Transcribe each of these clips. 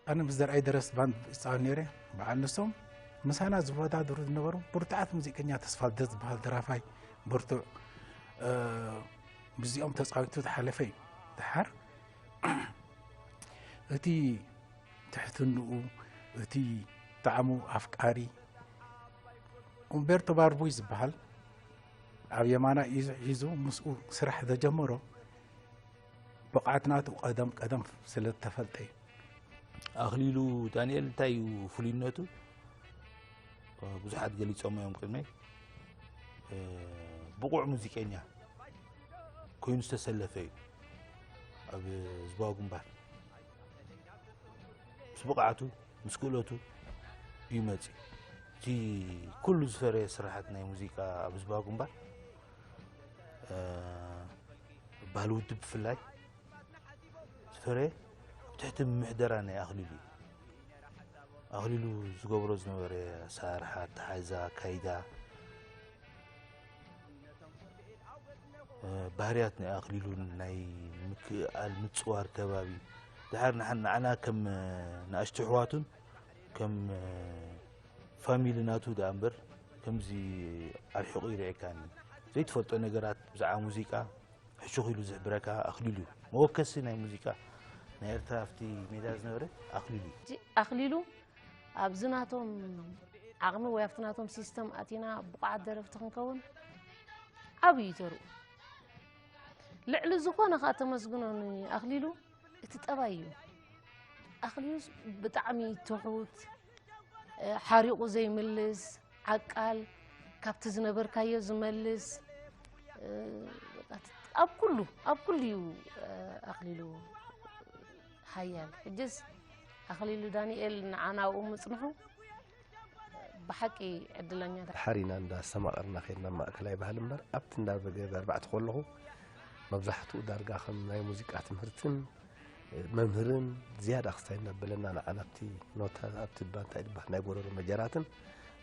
ኣነ ምስ ዘርኣይ ደረስ ባንድ ይፃወት ነይረ። በዓል ንሶም ምሳና ዝወዳደሩ ዝነበሩ ብርቱዓት ሙዚቀኛ ተስፋ ልደት ዝበሃል ደራፋይ ብርቱዕ፣ እ፣ ምስዚኦም ተፃዊቱ ዝሓለፈ እዩ። ደሓር እቲ ትሕትንኡ፣ እቲ ጣዕሙ ኣፍቃሪ ኡምቤርቶ ባርቡይ ዝበሃል ኣብ የማና እዩ ሒዙ ምስኡ ስራሕ ዘጀመሮ ብቕዓት ናቱ ቀደም ቀደም ስለ ዝተፈልጠ እዩ። ኣኽሊሉ ዳንኤል እንታይ እዩ ፍሉይነቱ? ብዙሓት ገሊጾም እዮም ቅድመይ። እ፣ ብቑዕ ሙዚቀኛ ኮይኑ ዝተሰለፈ እዩ። ኣብ ህዝባዊ ግንባር ምስ ብቕዓቱ ምስ ክእለቱ እዩ መጺኡ። እቲ ኩሉ ዝፈረየ ስራሓት ናይ ሙዚቃ ኣብ ህዝባዊ ግንባር፣ እ፣ ባህሊ ውድብ ብፍላይ ዝፈረየ ኣብ ትሕቲ ምሕደራ ናይ ኣኽሊሉ እዩ። ኣኽሊሉ ዝገብሮ ዝነበረ ኣሰራርሓ፣ ኣተሓሕዛ፣ ኣካይዳ፣ እ፣ ባህርያት ናይ ኣኽሊሉን ናይ ምክእኣል ምጽዋር ከባቢ፣ ድሓር ንሓ-፣ ንዓና ከም፣ እ፣ ንኣሽቱ ኣሕዋቱን ከም፣ እ፣ ፋሚሊ ናቱ ደኣ እምበር ከምዚ ኣርሒቑ ይርእየካን እዩ። ዘይትፈልጦ ነገራት ብዛዕባ ሙዚቃ ሕሹኽ ኢሉ ዝሕብረካ ኣኽሊሉ እዩ። መወከሲ ናይ ሙዚቃ ናይ ኤርትራ ኣብቲ ሜዳ ዝነበረ ኣኽሊሉ እዩ። ሕጂ ኣኽሊሉ ኣብዚ ናቶም ዓቕሚ ወይ ኣብቲ ናቶም ሲስተም ኣቲና ብቑዓት ደረፍቲ ክንከውን ዓብዪ ተርኡ። ልዕሊ ዝኾነ ከኣ ተመስግኖ ንኣኽሊሉ እቲ ጠባይ እዩ። ኣኽሊሉስ ብጣዕሚ ትሑት፣ እ፣ ሓሪቑ ዘይምልስ፣ ዓቃል፣ ካብቲ ዝነበርካዮ ዝመልስ፣ እ፣ በቃ፣ ኣብ ኩሉ፣ ኣብ ኩሉ እዩ፣ እ፣ ኣኽሊሉ ሓያል። ሕጅስ ኣኽሊሉ ዳንኤል ንዓና ኣብኡ ምጽንሑ ብሓቂ ዕድለኛታት። ድሓር ኢና እንዳስተማቐርና ኸይድና ማእከላይ ባህሊ እምበር፣ ኣብቲ እንዳ ገዛ ኣርባዕተ ከለኹ መብዛሕትኡ ዳርጋ ከም ናይ ሙዚቃ ትምህርትን መምህርን ዝያዳ ክስታይ እናበለና ንዓና ኣብቲ ኖታ፣ ኣብቲ ባ-፣ እንታይ ድበሃል፣ ናይ ጎረሮ መጀራትን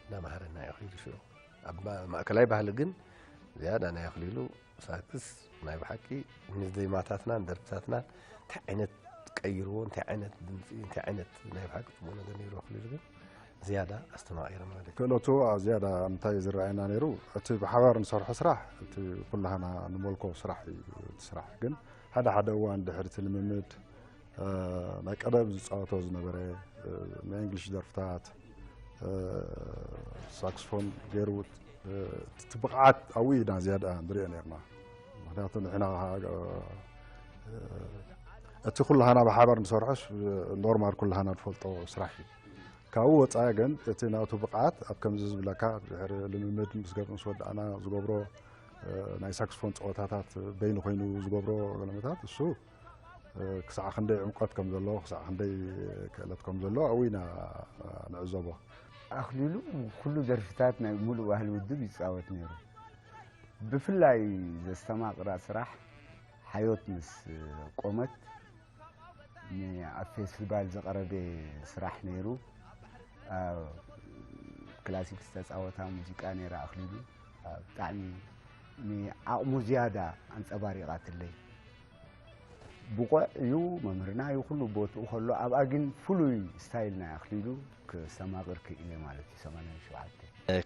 እናመሃረና እዩ ኸይዱ ሽዑ። ኣብ ማ-፣ ማእከላይ ባህሊ ግን ዝያዳ ናይ ኣኽሊሉ ሳክስ ናይ ብሓቂ ንዜማታትናን ደርፍታትናን እንታይ ዓይነት ቀይርዎ፣ እንታይ ዓይነት ድምፂ፣ እንታይ ዓይነት ናይ ብሓቂ ፅቡቕ ነገር ነይሩ ኣኽሊሉ ግን ዝያዳ ኣስተማቒሩ ማለት እዩ። ክእለቱ ኣብ ዝያዳ እንታይ ዝረኣየና ነይሩ፣ እቲ ብሓባር ንሰርሖ ስራሕ፣ እቲ ኩላህና ንመልኮ ስራሕ እዩ፣ እቲ ስራሕ ግን ሓደ ሓደ እዋን ድሕሪ እቲ ልምምድ፣ እ፣ ናይ ቀደም ዝፃወቶ ዝነበረ፣ እ፣ ናይ እንግሊሽ ደርፍታት፣ እ፣ ሳክስፎን ገይሩ፣ እ፣ እቲ ብቕዓት ኣብኡ ኢና ዝያዳ ንሪኦ ነርና። ምኽንያቱ ንሕና፣ እ፣ እቲ ኩላህና ብሓባር ንሰርሖስ ኖርማል ኩላህና ንፈልጦ ስራሕ እዩ። ካብኡ ወፃኢ ግን እቲ ናቱ ብቕዓት ኣብ ከምዚ ዝብለካ ድሕሪ ልምምድ ምስ ገ-፣ ምስ ወዳእና ዝገብሮ፣ እ፣ ናይ ሳክስፎን ፀወታታት በይኑ ኮይኑ ዝገብሮ ገለመታት እሱ፣ እ፣ ክሳዕ ክንደይ ዕምቆት ከም ዘለዎ፣ ክሳዕ ክንደይ ክእለት ከም ዘለዎ ኣብኡ ኢና ንዕዘቦ። ኣኽሊሉ ኩሉ ደርፍታት ናይ ሙሉእ ባህሊ ውድብ ይፃወት ነይሩ። ብፍላይ ዘስተማቕራ ስራሕ ሓዮት ምስ ቆመት፣ ን-፣ ኣብ ፌስቲቫል ዝቐረበ ስራሕ ነይሩ። ኣብ ክላሲክ ዝተፃወታ ሙዚቃ ነይራ ኣኽሊሉ። ኣብ ብጣዕሚ ንዓቕሙ ዝያዳ ኣንፀባሪቓትለይ። ብቑዕ እዩ፣ መምህርና እዩ፣ ኩሉ ቦትኡ ከሎ፣ ኣብኣ ግን ፍሉይ ስታይል ናይ ኣኽሊሉ ክስተማቕር ክኢለ ማለት እዩ፣ ሰማንያን ሸውዓተ።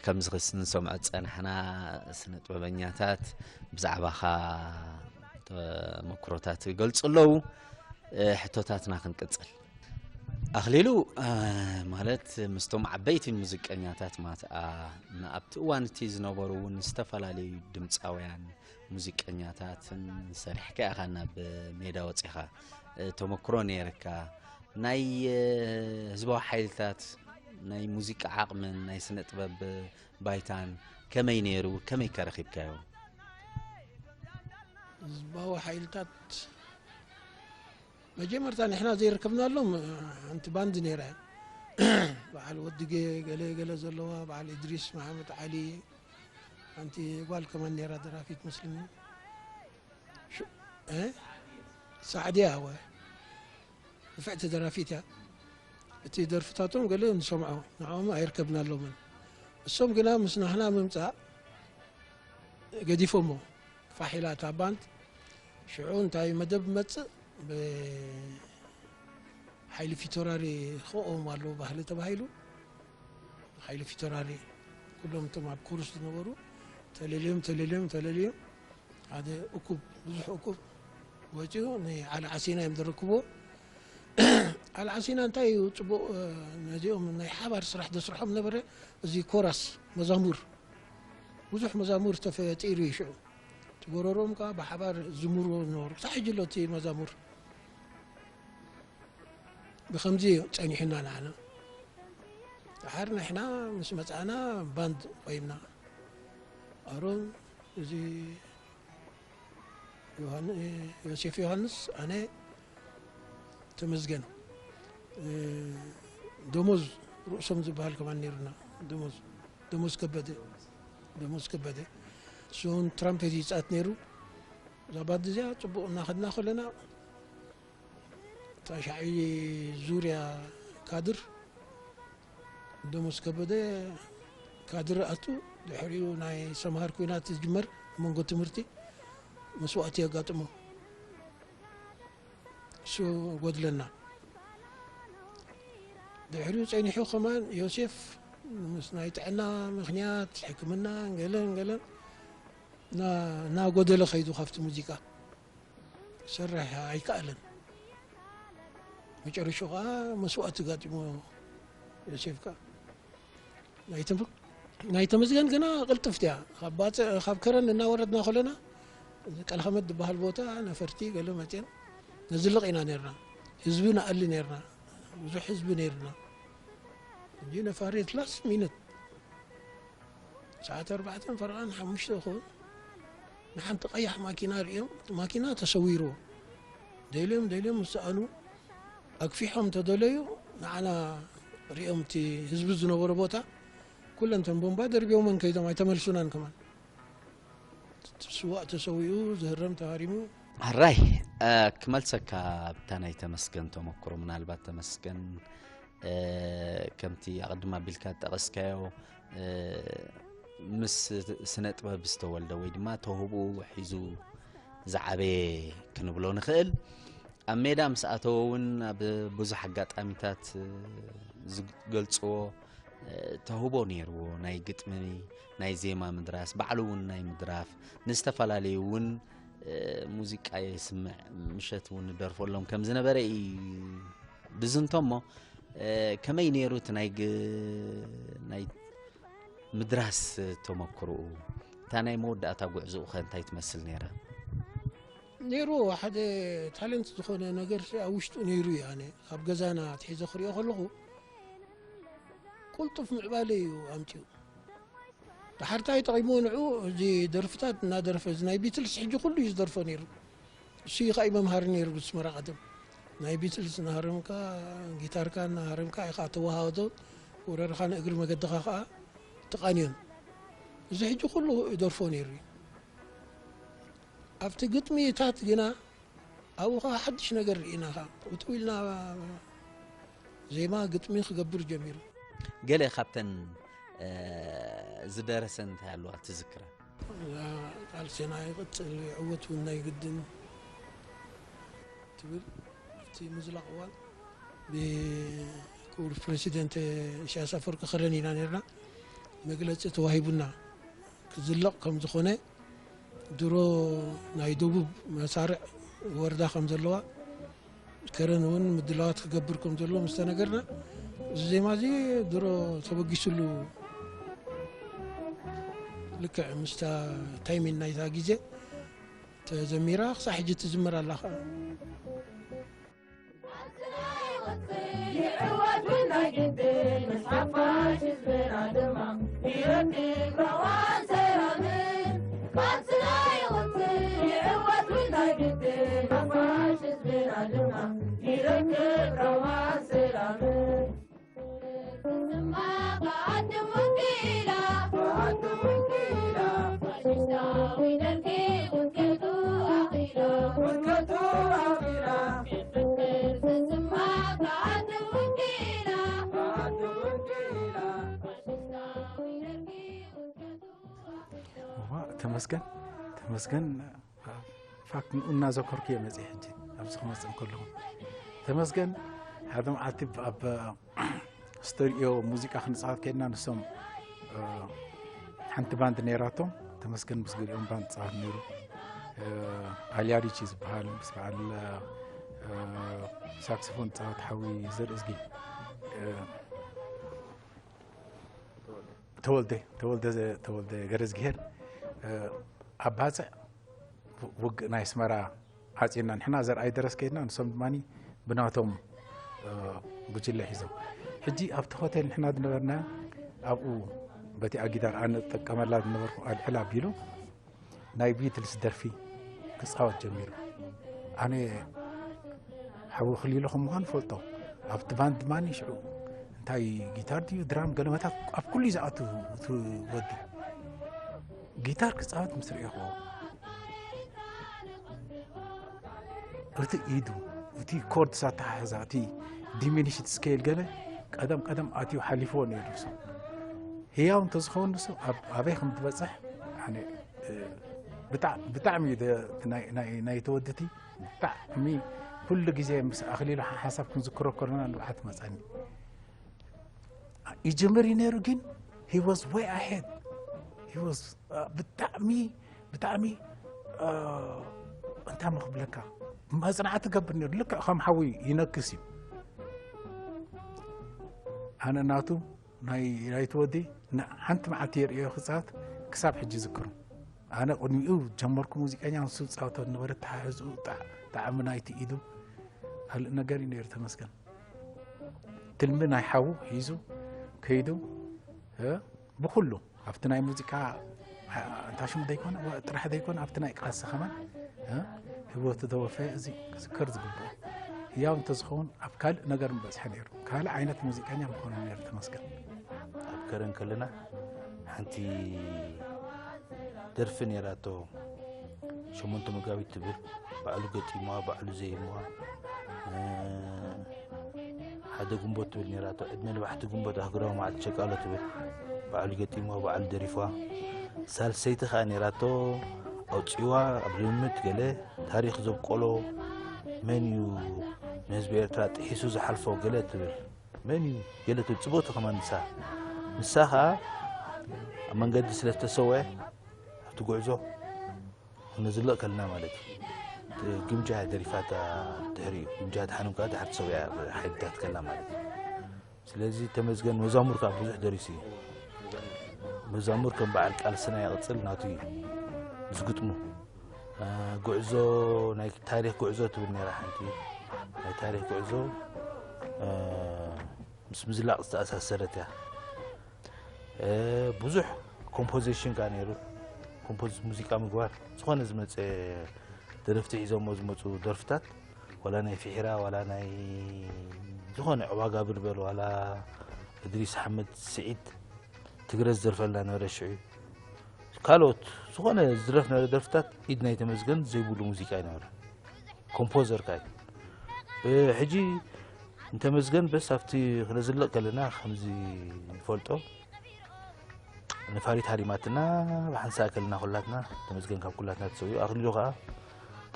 ከምዚ ክስ-፣ ንሰምዖ ዝጸናሕና ስነ ጥበበኛታት ብዛዕባኻ ተመኩሮታት ይገልጹ ኣለዉ። ሕቶታትና ክንቅጽል። ኣኽሊሉ፣ እ፣ ማለት ምስቶም ዓበይቲ ሙዚቀኛታት ማትኣ፣ ን-፣ ኣብቲ እዋን እቲ ዝነበሩ እውን ዝተፈላለዩ ድምፃውያን ሙዚቀኛታትን ሰሪሕካ ኢኻ ናብ ሜዳ ወፂኻ። እ፣ ተመክሮ ነይርካ። ናይ፣ እ፣ ህዝባዊ ሓይልታት ናይ ሙዚቃ ዓቕምን ናይ ስነ ጥበብ ባይታን ከመይ ነይሩ? ከመይ ከ ረኺብካዮ? ህዝባዊ ሓይልታት መጀመርታ ንሕና ዘይረከብናሎም ሓንቲ ባንድ ነይራ። በዓል ወድጌ ገለ ገለ ዘለዋ፣ በዓል እድሪስ መሓመድ ዓሊ፣ ሓንቲ ጓል ከማን ነይራ ደራፊት መስልኒ። ሹ-፣ እ? ሳዕድያ፣ እወ። ንፍዕቲ ደራፊት እያ። እቲ ደርፍታቶም ገለ ንሰምዖ፣ ንዕኦም ኣይርከብናሎምን። እሶም ግና ምስ ናህና ምምጻእ፣ ገዲፎሞ ፋሕ ኢላ እታ ባንድ። ሽዑ እንታይ መደብ መጽእ? ብሓይሊ ፊቶራሪ ክቕወሙ ኣለዉ ባህሊ ተባሂሉ። ሓይሊ ፊቶራሪ ኩሎም እቶም ኣብ ኮርስ ዝነበሩ ተለልዮም፣ ተለልዮም፣ ተለልዮም። ሓደ እኩብ፣ ብዙሕ እኩብ ወጺኡ ንዓሊ ዓሲና እዮም ዘረክብዎ። ዓሊ ዓሲና እንታይ እዩ ጽቡቕ፣ እ፣ ነዚኦም ናይ ሓባር ስራሕ ዘስርሖም ነበረ፣ እዚ ኮራስ መዛሙር፣ ብዙሕ መዛሙር ተፈጢሩ እዩ ሽዑ። እቲ ጎረሮም ከኣ ብሓባር ዝምርዎ ዝነበሩ። ክሳዕ ሕጂ ኣሎ እቲ መዛሙር። ብኸምዚ እዩ ጸኒሑና ንዓና። ደሓር ንሕና ምስ መጻእና ባንድ ቆይምና። ኣሮን፣ እዚ ዮሃን-፣ ዮሴፍ ዮሃንስ፣ ኣነ፣ ተመስገን፣ እ፣ ደሞዝ ርእሶም ዝበሃል ከማን ነይሩና። ደሞዝ፣ ደሞዝ ከበደ፣ ደሞዝ ከበደ። እሱ እውን ትራምፔት ይጻወት ነይሩ። እዛ ባንድ እዚኣ ጽቡቕ እናኸድና ከለና፣ ታሽዓይ ዙርያ ካድር ደሞዝ ከበደ ካድር ኣቱ፣ ድሕሪኡ ናይ ሰምሃር ኲናት ዝጅመር መንጎ ትምህርቲ መስዋእቲ የጋጥሞ። እሱ ጎድለና። ድሕሪኡ ጸኒሑ ከማን ዮሴፍ ምስ ናይ ጥዕና ምኽንያት ሕክምና ገለን ገለን እና-፣ እናጎደለ ከይዱ ካብቲ ሙዚቃ ክሰርሕ ኣይከኣለን። መጨረሻ ከኣ መስዋእቲ ጋጢሞ ዮሴፍ ከኣ። ናይ ተም-፣ ናይ ተመስገን ግና ቅልጥፍቲ እያ። ካብ ባጽዕ፣ ካብ ከረን እናወረድና ከለና ቀልሃመት ዝበሃል ቦታ ነፈርቲ ገለ መጽየን ነዝልቕ ኢና ነርና። ህዝቢ ንኣሊ ነርና። ብዙሕ ህዝቢ ነርና። እንጂ ነፋሪት ላስት ሚኒት ሰዓት ኣርባዕተን ፈረቓን ሓሙሽተ ክኸውን ንሓንቲ ቀያሕ ማኪና ርእዮም፣ እቲ ማኪና ተሰዊርዎ። ደልዮም ደልዮም ምስ ሰኣኑ ኣግፊሖም ተደለዩ፣ ንዓና ርእዮም እቲ ህዝቢ ዝነበሮ ቦታ፣ ኩለን እተን ቦምባ ደርብዮመን ከይዶም ኣይተመልሱናን ከማን። ስዋእ ተሰዊኡ፣ ዝህረም ተሃሪሙ። ሕራይ፣ እ፣ ክመልሰካ ኣብታ ናይ ተመስገን ተመክሮ፣ ምናልባት ተመስገን፣ እ፣ ከምቲ ኣቐድም ኣቢልካ ዝጠቐስካዮ፣ እ፣ ምስ ስነ ጥበብ ዝተወልደ ወይ ድማ ተውህብኡ ሒዙ ዝዓበየ ክንብሎ ንኽእል። ኣብ ሜዳ ምስ ኣተወ እውን ኣብ ብዙሕ ኣጋጣሚታት፣ እ፣ ዝገልጽዎ፣ እ፣ ተውህቦ ነይርዎ። ናይ ግጥሚ፣ ናይ ዜማ ምድራስ፣ ባዕሉ እውን ናይ ምድራፍ፣ ንዝተፈላለዩ እውን፣ እ፣ ሙዚቃ የስምዕ፣ ምሸት እውን ንደርፈሎም ከም ዝነበረ እዩ ዝዝንቶ። እሞ፣ እ፣ ከመይ ነይሩ እቲ ናይ ግ-፣ ናይ ምድራስ ተመክሮኡ? እታ ናይ መወዳእታ ጉዕዞኡ ኸ እንታይ ትመስል ነይራ? ነይሩ፣ ሓደ ታለንት ዝኾነ ነገር ኣብ ውሽጡ ነይሩ እዩ። ኣነ ኣብ ገዛና ኣትሒዘ ክሪኦ ከለኹ ቅልጡፍ ምዕባለ እዩ ኣምጺኡ። ደሓር እንታይ ጠቒምዎ ንዑ፣ እዚ ደርፍታት እናደረፈ፣ እዚ ናይ ቢትልስ ሕጂ ኩሉ እዩ ዝደርፎ ነይሩ። እሱ እዩ ከኣ መምሃሪ ነይሩ ብስመራ ቀደም። ናይ ቢትልስ እናሃረምካ፣ ጊታርካ እናሃረምካ ኢኻ ተወሃህዶ፣ ወረርኻ ንእግሪ መገድኻ ከኣ ትቓንዮን። እዚ ሕጂ ኩሉ ይደርፎ ነይሩ እዩ። ኣብቲ ግጥሚታት ግና ኣብኡ ኸዓ ሓድሽ ነገር ርኢና ኸዓ፣ ውጥው ኢልና ዜማ ግጥሚ ክገብር ጀሚሩ። ገለ ካብተን፣ እ፣ ዝደረሰን እንታይ ኣለዋ ትዝክራ? እዛ ቃልስና ይቕጽል፣ ይዕወት እውን ናይ ግድን ትብል፣ ኣብቲ ምዝላቕ እዋን ብክቡር ፕረሲደንት ኢሳያስ ኣፈወርቂ ከረን ኢና ነርና። መግለጺ ተዋሂቡና ክዝለቕ ከም ዝኾነ፣ ድሮ ናይ ደቡብ መሳርዕ ወረዳ ከም ዘለዋ፣ ከረን እውን ምድላዋት ክገብር ከም ዘሎ ምስ ተነገርና፣ እዚ ዜማ እዚ ድሮ ተበጊስሉ፣ ልክዕ ምስታ ታይሚን ናይታ ግዜ ተዘሚራ፣ ክሳዕ ሕጂ ትዝመር ኣላ ኸዓ። ይዕወት እውን ናይ ግድን፣ ምስ ሓፋሽ ህዝብና ድማ ይረክብ ራህዋን ሰላምን። ቃልስና ይቕጽል፣ ይዕወት እውን ናይ ግድን፣ ሓፋሽ ህዝብና ድማ ይረክብ ራህዋን ሰላምን። ዋ፣ ተመስገን። ተመስገን፣ ፋክት ንኡ እናዘከርኩ እየ መፅእ ሕጂ ኣብዚ ክመፅእ ከለኹ። ተመስገን ሓደ መዓልቲ ኣብ ስተድዮ ሙዚቃ ክንፃወት ከይድና ንሶም ሓንቲ ባንድ ነይራቶም። ተመስገን ምስ ገሊኦም ባንድ ፃወት ነይሩ። ኣልያሪቺ ዝበሃል ምስ በዓል ሳክስፎን ፃወት ሓዊ ዘርእዝጊ ተወልደ ተወልደ ተወልደ ገረዝግሄር ኣብ ባፅዕ ውግእ ናይ ኣስመራ ዓፂና ንሕና ዘርኣይ ደረስ ከይድና ንሶም ድማ ብናቶም ጉጅለ ሒዞም ሕጂ ኣብቲ ሆቴል ንሕና ዝነበርና ኣብኡ በቲ ኣጊዳር ኣነ ዝጥቀመላ ዝነበርኩ ኣልዕል ኣቢሉ ናይ ቢትልስ ደርፊ ክፃወት ጀሚሩ ኣነ ሓዊ ክሊሉ ከም ምዃኑ ፈልጦ ኣብቲ ባንድ ድማ ሽዑ እንታይ ጊታር ድዩ ድራም ገለመታት ኣብ ኩሉ ዝኣቱ እቲ ወዲ ጊታር ክፃወት ምስ ርኤኹ እቲ ኢዱ እቲ ኮርድስ ኣተሓሕዛ እቲ ዲሚኒሽድ ስኬል ገለ ቀደም ቀደም ኣትዩ ሓሊፍዎ ነይሩ ንሱ ህያው እንተዝኸውን ንሱ ኣበይ ከም ትበፅሕ ብጣዕሚ እዩ ናይ ተወድቲ ብጣዕሚ ኩሉ ግዜ ምስ ኣኽሊሉ ሓንሳብ ክንዝክሮ ከለና ንብዓት መፀኒ ይጅምር እዩ ነይሩ ግን he was way ahead ብጣዕሚ ብጣዕሚ እንታይ መክብለካ መፅናዕቲ ገብር ነይሩ ልክዕ ከም ሓዊ ይነክስ እዩ ኣነ ናቱ ናይ ናይቲ ወዲ ሓንቲ መዓልቲ የርእዮ ክፃወት ክሳብ ሕጂ ዝክሩ ኣነ ቅድሚኡ ጀመርኩ ሙዚቀኛ ንሱ ዝፃወቶ ዝነበረ ተሓሕዝኡ ጣዕሚ ናይቲ ኢዱ ካልእ ነገር እዩ ነይሩ ተመስገን ትልሚ ናይ ሓዉ ሒዙ ከይዱ ብኩሉ ኣብቲ ናይ ሙዚቃ እንታይ ሽሙ ዘይኮነ ጥራሕ ዘይኮነ ኣብቲ ናይ ቃልሲ ከማን ህይወቱ ተወፈየ እዚ ክዝከር ዝግብኦ ህያው እንተዝኸውን ኣብ ካልእ ነገር ምበፅሐ ነይሩ ካልእ ዓይነት ሙዚቀኛ ምኾነ ነይሩ ተመስገን ኣብ ከረን ከለና ሓንቲ ደርፊ ነይራቶ ሸሞንተ መጋቢት ትብል ባዕሉ ገጢምዋ ባዕሉ ዘይምዋ ሓደ ግንቦት ትብል ነይራቶ ዕድመ ንባሕቲ ግንቦት ኣህጉራዊ መዓልቲ ሸቃሎ ትብል ባዕሉ ገጢምዋ ባዕሉ ደሪፍዋ ሳልሰይቲ ከዓ ነይራቶ ኣውፂዋ ኣብ ልምምድ ገለ ታሪክ ዘብቆሎ መን እዩ ንህዝቢ ኤርትራ ጥሒሱ ዝሓልፎ ገለ ትብል መን እዩ ገለ ትብል ፅቡቅቲ ከማን ንሳ ንሳ ከዓ ኣብ መንገዲ ስለ ዝተሰወዐ ኣብቲ ጉዕዞ ክንዝልቕ ከለና ማለት እዩ ግምጃ ደሪፋታ ድሕሪ እዩ ግምጃ ተሓንምካ ድሓር ተሰዊያ ሓይልታት ከላ ማለት እዩ ስለዚ ተመዝገን መዛሙር ካብ ብዙሕ ደሪሱ እዩ መዛሙር ከም በዓል ቃልስና ይቕፅል ናቱ እዩ ምስ ግጥሙ ጉዕዞ ናይ ታሪክ ጉዕዞ ትብል ነራ ሓንቲ ናይ ታሪክ ጉዕዞ ምስ ምዝላቕ ዝተኣሳሰረት እያ ብዙሕ ኮምፖዚሽን ከዓ ነይሩ ኮምፖዝ ሙዚቃ ምግባር ዝኾነ ዝመፀ ደረፍቲ ሒዞሞ ዝመፁ ደርፍታት ዋላ ናይ ፊሒራ ዋላ ናይ ዝኾነ ዕዋጋ ብርበል ዋላ እድሪስ ሓመድ ስዒድ ትግረ ዝደርፈልና ነበረ ሽዑ ካልኦት ዝኾነ ዝድረፍ ነበረ ደርፍታት ኢድ ናይ ተመዝገን ዘይብሉ ሙዚቃ ይነበረ ኮምፖዘር ካይ ሕጂ እንተመዝገን በስ ኣብቲ ክነዝልቕ ከለና ከምዚ ንፈልጦ ነፋሪት ሃሪማትና ብሓንሳእ ከለና ኩላትና ተመዝገን ካብ ኩላትና ተሰዊኡ ኣኽሊሉ ከዓ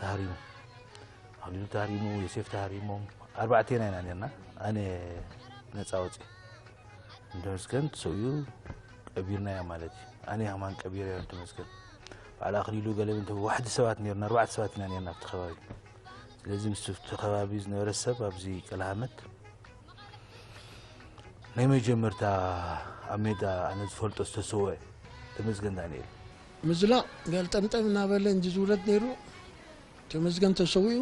ተሃሪሙ ኣኽሊሉ ተሃሪሙ ዮሴፍ ተሃሪሞም ኣርባዕቴና ኢና ነርና ኣነ ነፃ ወፂ እንተመስገን ሰውዩ ቀቢርናያ ማለት እዩ ኣነ ሃማን ቀቢር ያ እንተመስገን ባዕላ ኣኽሊሉ ገለ እንተ ዋሕዲ ሰባት ነርና ኣርባዕተ ሰባት ኢና ነርና ኣብቲ ከባቢ ስለዚ ምስ እቲ ከባቢ ዝነበረ ሰብ ኣብዚ ቀላሃመት ናይ መጀመርታ ኣብ ሜዳ ኣነ ዝፈልጦ ዝተሰወ ተመስገን ዳንኤል ምዝላቕ ገልጠምጠም እናበለ እንጂ ዝውረድ ነይሩ ተመስገን ተሰዊኡ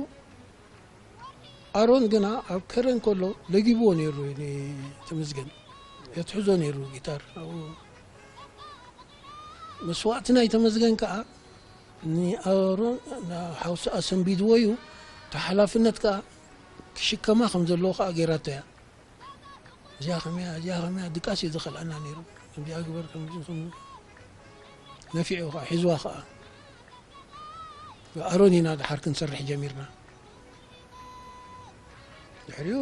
ኣሮን ግና ኣብ ከረን ከሎ ለጊብዎ ነይሩ ተመስገን የትሕዞ ነይሩ ጊታር ኣብኡ መስዋእቲ ናይ ተመስገን ከዓ ንኣሮን ሓውሲ ኣሰንቢድዎ እዩ ተሓላፍነት ከዓ ክሽከማ ከም ዘለዎ ከዓ ገይራቶ እያ እዚኣ ከመያ እዚኣ ከመያ ድቃስ እዩ ዝኸልኣና ነይሩ ከምዚኣ ግበር ከምዚ ከም ነፊዑ ከዓ ሒዝዋ ከዓ ኣሮን ኢና ድሓር ክንሰርሕ ጀሚርና ድሕሪኡ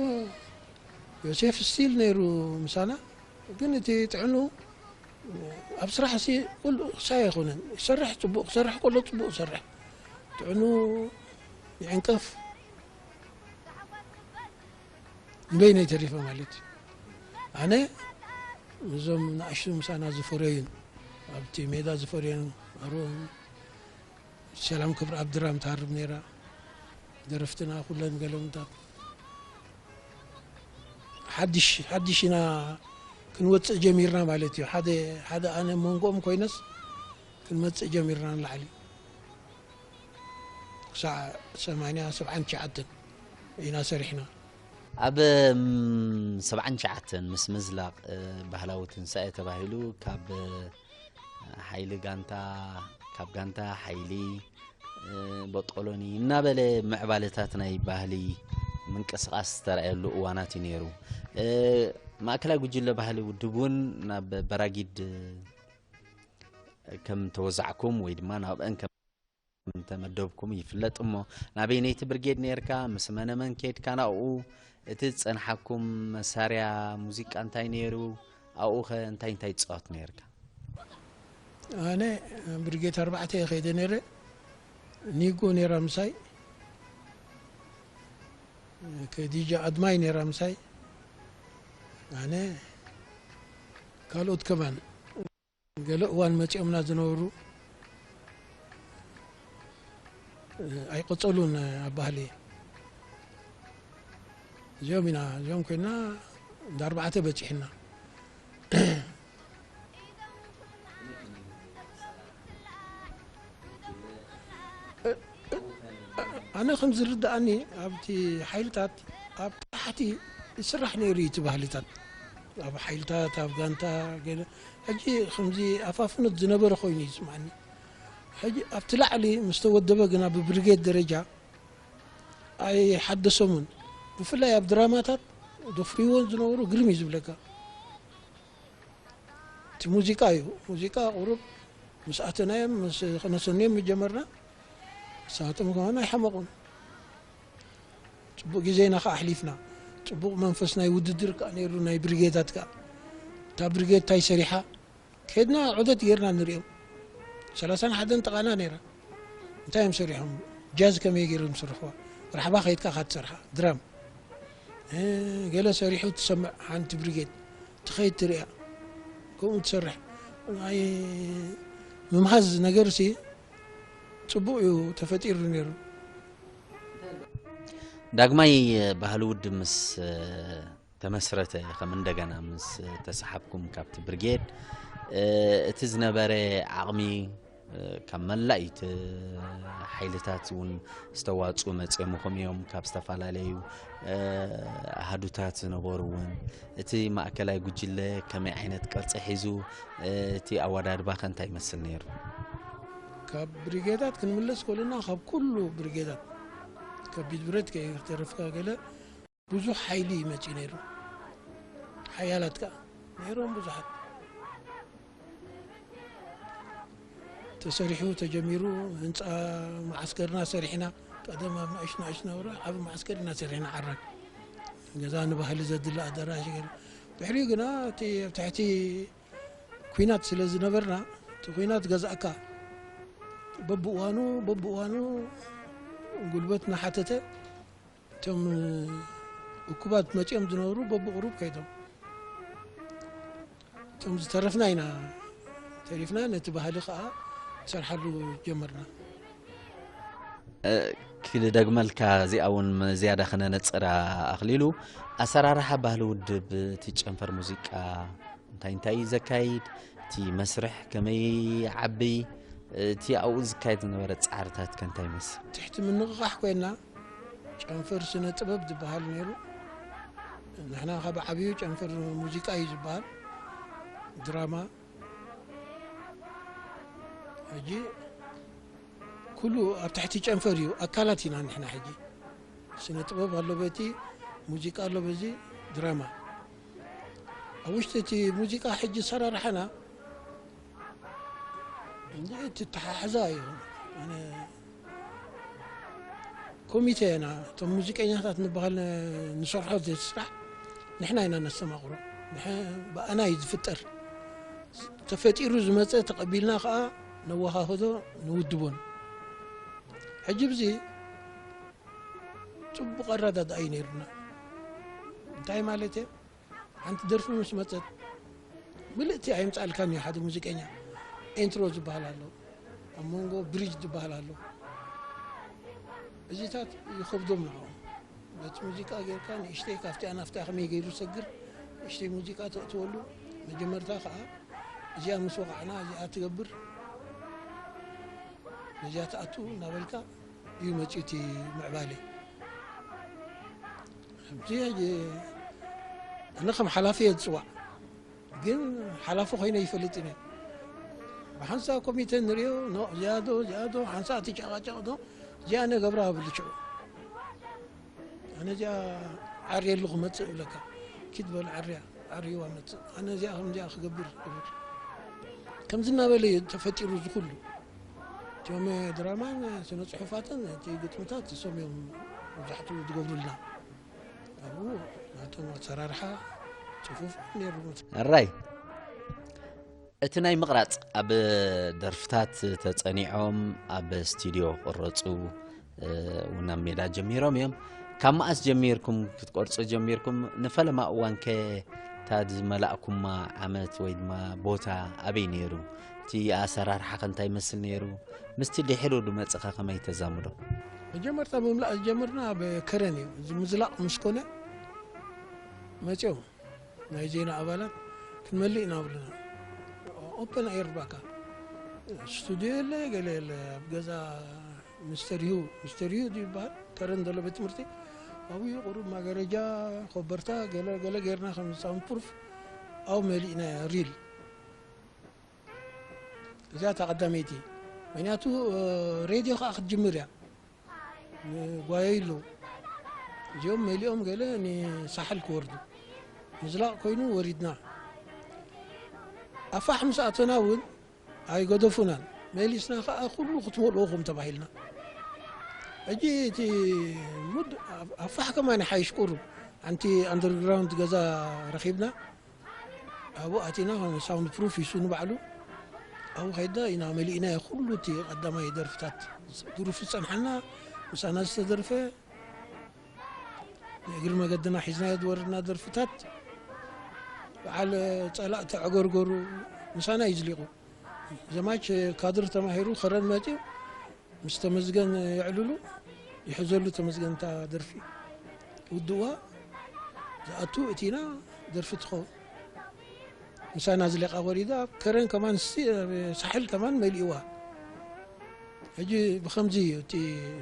ዮሴፍ ስቲል ነይሩ ምሳና ግን እቲ ጥዕኑ ኣብ ስራሕ ሲ ኩሉ ክሳይ ኣይኮነን። ይሰርሕ፣ ጽቡቕ ክሰርሕ ከሎ ጽቡቕ ይሰርሕ። ጥዕኑ ይዕንቀፍ። ንበይነይ ተሪፈ ማለት እዩ። ኣነ ምስዞም ንኣሽቱ ምሳና ዝፈረዩን ኣብቲ ሜዳ ዝፈረዩን ኣሮ ሰላም ክብሪ ኣብ ድራም ትሃርብ ነይራ። ደረፍትና ኩለን ገለምታት ሓድሽ ሓድሽ ኢና ክንወፅእ ጀሚርና ማለት እዩ። ሓደ ሓደ ኣነ መንጎኦም ኮይነስ ክንመፅእ ጀሚርና ንላዕሊ ክሳዕ ሰማንያ ሰብዓን ትሽዓተን ኢና ሰሪሕና። ኣብ ሰብዓን ትሽዓተን ምስ ምዝላቕ ባህላዊ ትንሳኤ ተባሂሉ ካብ ሓይሊ ጋንታ፣ ካብ ጋንታ ሓይሊ፣ በጦሎኒ እናበለ ምዕባለታት ናይ ባህሊ ምንቅስቓስ ዝተራእየሉ እዋናት እዩ ነይሩ። ማእከላይ ጉጅለ ባህሊ ውድብ እውን ናብ በራጊድ ከም ተወዛዕኩም ወይ ድማ ናብአን ከም ተመደብኩም ይፍለጥ። እሞ ናበይነይቲ ብርጌድ ነርካ? ምስ መነመን ከድካ ናብኡ? እቲ ዝጸንሓኩም መሳርያ ሙዚቃ እንታይ ነይሩ? ኣብኡ ኸ እንታይ እንታይ ትጻወት ነርካ? ኣነ ብርጌድ ኣርባዕተ እየ ከይደ ነይረ። ኒጎ ነይራ ምሳይ፣ ከዲጃ ኣድማይ ነይራ ምሳይ፣ ኣነ ካልኦት ከማን ገለ እዋን መፂኦምና ዝነበሩ ኣይቀፀሉን ኣብ ባህሊ። እዚኦም ኢና እዚኦም ኮይና እንዳ ኣርባዕተ በፂሕና። ኣነ ከም ዝርዳእኒ ኣብቲ ሓይልታት ኣብ ታሕቲ ይስራሕ ነይሩ እዩ እቲ ባህልታት ኣብ ሓይልታት ኣብ ጋንታ ገለ ሕጂ ከምዚ ኣፋፍኖት ዝነበረ ኮይኑ ይስማዕኒ። ሕጂ ኣብቲ ላዕሊ ምስ ተወደበ ግና ብብሪጌድ ደረጃ ኣይሓደሶምን። ብፍላይ ኣብ ድራማታት ደፍርዎን ዝነበሩ ግርም እዩ ዝብለካ። እቲ ሙዚቃ እዩ። ሙዚቃ ቁሩብ ምስ ኣተናዮም ምስ ከነሰንዮም ጀመርና። ንሳቶም ከማን ኣይሓመቑን። ጽቡቕ ግዜ ኢና ከኣ ኣሕሊፍና። ጽቡቕ መንፈስ ናይ ውድድር ከኣ ነይሩ ናይ ብሪጌዳት ከኣ። እታ ብሪጌድ እንታይ ሰሪሓ ከድና ዑደት ጌርና ንሪኦም። ሰላሳን ሓደን ጥቓና ነይራ። እንታይ እዮም ሰሪሖም? ጃዝ ከመይ ገይሮም ዝሰርሕዋ? ራሕባ ከይድካ ኢኻ ትሰርሓ። ድራም ገለ ሰሪሑ ትሰምዕ ሓንቲ ብሪጌድ ትኸይድ ትሪኣ ከምኡ ትሰርሕ ናይ ምምሃዝ ነገር ሲ ጽቡቕ እዩ ተፈጢሩ ነይሩ። ዳግማይ ባህሊ ውድብ ምስ ተመስረተ ከም እንደገና ምስ ተሰሓብኩም ካብቲ ብርጌድ እቲ ዝነበረ ዓቕሚ ካብ መላእ እቲ ሓይልታት እውን ዝተዋፅኡ መፅዮምኹም እዮም። ካብ ዝተፈላለዩ ኣሃዱታት ዝነበሩ እውን እቲ ማእከላይ ጉጅለ ከመይ ዓይነት ቅርፂ ሒዙ እቲ ኣወዳድባ ከ እንታይ ይመስል ነይሩ? ካብ ብሪጌዳት ክንምለስ ከለና ካብ ኩሉ ብሪጌዳት ከቢድ ብረት ከይተረፍካ ገለ ብዙሕ ሓይሊ ይመፅእ ነይሩ። ሓያላት ከዓ ነይሮም ብዙሓት። ተሰሪሑ ተጀሚሩ ህንፃ መዓስከርና ሰሪሕና። ቀደም ኣብ ንእሽ ንእሽ ነብሮ ዓብ መዓስከር ኢና ሰሪሕና። ዓራግ ገዛ ንባህሊ ዘድሊ ኣዳራሽ ገይሩ። ድሕሪኡ ግና እቲ ኣብ ትሕቲ ኩናት ስለ ዝነበርና እቲ ኩናት ገዛእካ በብእዋኑ በብእዋኑ ጉልበት እናሓተተ እቶም እኩባት መፂኦም ዝነበሩ በብቕሩብ ከይዶም እቶም ዝተረፍና ኢና ተሪፍና ነቲ ባህሊ ከዓ ንሰርሓሉ ጀመርና። ክደግመልካ እዚኣ እውን ዝያዳ ክነነፅራ ኣኽሊሉ ኣሰራርሓ ባህሊ ውድብ እቲ ጨንፈር ሙዚቃ እንታይ እንታይ እዩ ዘካይድ እቲ መስርሕ ከመይ ዓብይ እቲ ኣብኡ ዝካየድ ዝነበረ ፃዕርታት ከ እንታይ ይመስል? ትሕቲ ምንቕቓሕ ኮይና ጨንፈር ስነ ጥበብ ዝበሃል ነይሩ። ንሕና ካብ ዓብዩ ጨንፈር ሙዚቃ እዩ ዝበሃል። ድራማ ሕጂ ኩሉ ኣብ ትሕቲ ጨንፈር እዩ። ኣካላት ኢና ንሕና ሕጂ። ስነ ጥበብ ኣሎ በቲ፣ ሙዚቃ ኣሎ በዚ፣ ድራማ። ኣብ ውሽጢ እቲ ሙዚቃ ሕጂ ሰራርሓና እንጂ እቲ ተሓሕዛ እዩ። ኣነ ኮሚቴ ኢና፣ እቶም ሙዚቀኛታት ንበሃል ንሰርሖ ስራሕ ንሕና ኢና ነስተማቕሮ። ብኣና እዩ ዝፍጠር። ተፈጢሩ ዝመጸ ተቐቢልና ከኣ ነወሃህዶ ንውድቦን። ሕጂ ብዚ ጽቡቕ ኣረዳድኣ እዩ ነይሩና። እንታይ ማለት እየ? ሓንቲ ደርፊ ምስ መጸት ምልእቲ ኣይምጻልካን እዩ ሓደ ሙዚቀኛ። ኢንትሮ ዝበሃል ኣሎ፣ ኣብ መንጎ ብሪጅ ዝበሃል ኣሎ። እዚታት ይኸብዶም ንዕኦም። በቲ ሙዚቃ ጌርካ ንእሽተይ ካብቲኣ ናፍቲኣ ከመይ ገይሩ ሰግር፣ ንእሽተይ ሙዚቃ ተእትወሉ። መጀመርታ ከኣ እዚኣ ምስ ወቓዕና እዚኣ ትገብር፣ እዚኣ ትኣቱ እናበልካ እዩ መጺኡ እቲ ምዕባለ። ሕጂ ኣነ ከም ሓላፊ እየ ዝፅዋዕ፣ ግን ሓላፊ ኮይነ ይፈልጥን እየ። ብሓንሳእ ኮሚተ ንሪኦ፣ ኖ፣ እዚኣ ዶ፣ እዚኣ ዶ፣ ሓንሳእ ትጨቓጨቕ ዶ፣ እዚኣ ነገብራ እብል ሽዑ። ኣነ እዚኣ ዓርየሉ ክመፅእ እብለካ። ኪድ በል ዓርያ፣ ዓርይዋ መፅእ። ኣነ እዚኣ ከም እዚኣ ክገብር እብል። ከምዚ እናበለ እዩ ተፈጢሩ እዚ ኩሉ። እቲኦም ድራማን ስነ ፅሑፋትን እቲ ግጥምታት እሶም እዮም መብዛሕትኡ ዝገብሩልና። ኣብኡ ናቶም ኣሰራርሓ ፅፉፍ ነይሩ። ኣራይ፣ እቲ ናይ ምቕራጽ ኣብ ደርፍታት ተጸኒዖም ኣብ ስቱድዮ ክቕረጹ፣ እ፣ እውን ኣብ ሜዳ ጀሚሮም እዮም። ካብ መኣስ ጀሚርኩም ክትቆርጹ ጀሚርኩም? ንፈለማ እዋንከ እታ ዝመላእኩማ ዓመት ወይ ድማ ቦታ ኣበይ ነይሩ? እቲ ኣሰራርሓኸ እንታይ ይመስል ነይሩ? ምስቲ ድሒሩ ዝመጽእኸ ከመይ ተዛምዶ? መጀመርታ ምምላእ ዝጀመርና ኣብ ከረን እዩ። እዚ ምዝላቕ ምስ ኮነ መጺኦም ናይ ዜና ኣባላት ክንመልእ ኢና ብልና። ኦፐን ኤር ባካ፣ ስቱድዮ የለ፣ ገለ የለ። ኣብ ገዛ ሚስተር ዩ፣ ሚስተር ዩ ድዩ ይበሃል? ከረን ዘሎ ቤት ትምህርቲ ኣብኡ ቁሩብ ማገረጃ፣ ኮበርታ፣ ገለ ገለ ጌርና ከም ሳውንድ ፕሩፍ ኣብኡ መሊእና ሪል። እዚኣ እታ ቀዳመይቲ። ምክንያቱ፣ እ፣ ሬድዮ ከኣ ክትጅምር እያ። ጓየዩ ኣለዉ። እዚኦም መሊኦም ገለ ንሳሕል ክወርዱ። ምዝላቕ ኮይኑ ወሪድና። ኣፋሕ ምስ ኣተና እውን ኣይገደፉናን። መሊስና ከኣ ኩሉ ክትመልኡኹም ተባሂልና። ሕጂ እቲ ሙድ ኣፋሕ ከማን ይሓይሽ ቁሩብ። ሓንቲ ኣንደርግራውንድ ገዛ ረኺብና። ኣብኡ ኣቲና፣ ሳውንድ ፕሩፍ ሂሱ ንባዕሉ ኣብኡ ከይድና ኢና መሊእናዮ ኩሉ እቲ ቀዳማይ ደርፍታት። ድሩፍ ዝጸንሓና ምሳና ዝተደርፈ፣ ንእግሪ መገድና ሒዝናዮ ዝወረድና ደርፍታት፣ በዓል ጸላእ ተዕገርገሩ ምሳና እዩ ዝሊቑ። ዘማች ካድር ተማሂሩ ከረን መጺኡ ምስ ተመስገን የዕልሉ ይሕዘሉ። ተመስገን እታ ደርፊ ውድዋ ዝኣቱ እቲና ደርፊ ትኸውን። ምሳና ዝለቃ ወሪዳ ከረን ከማን ሲ-፣ ሳሕል ከማን መሊእዋ። ሕጂ ብኸምዚ እዩ እቲ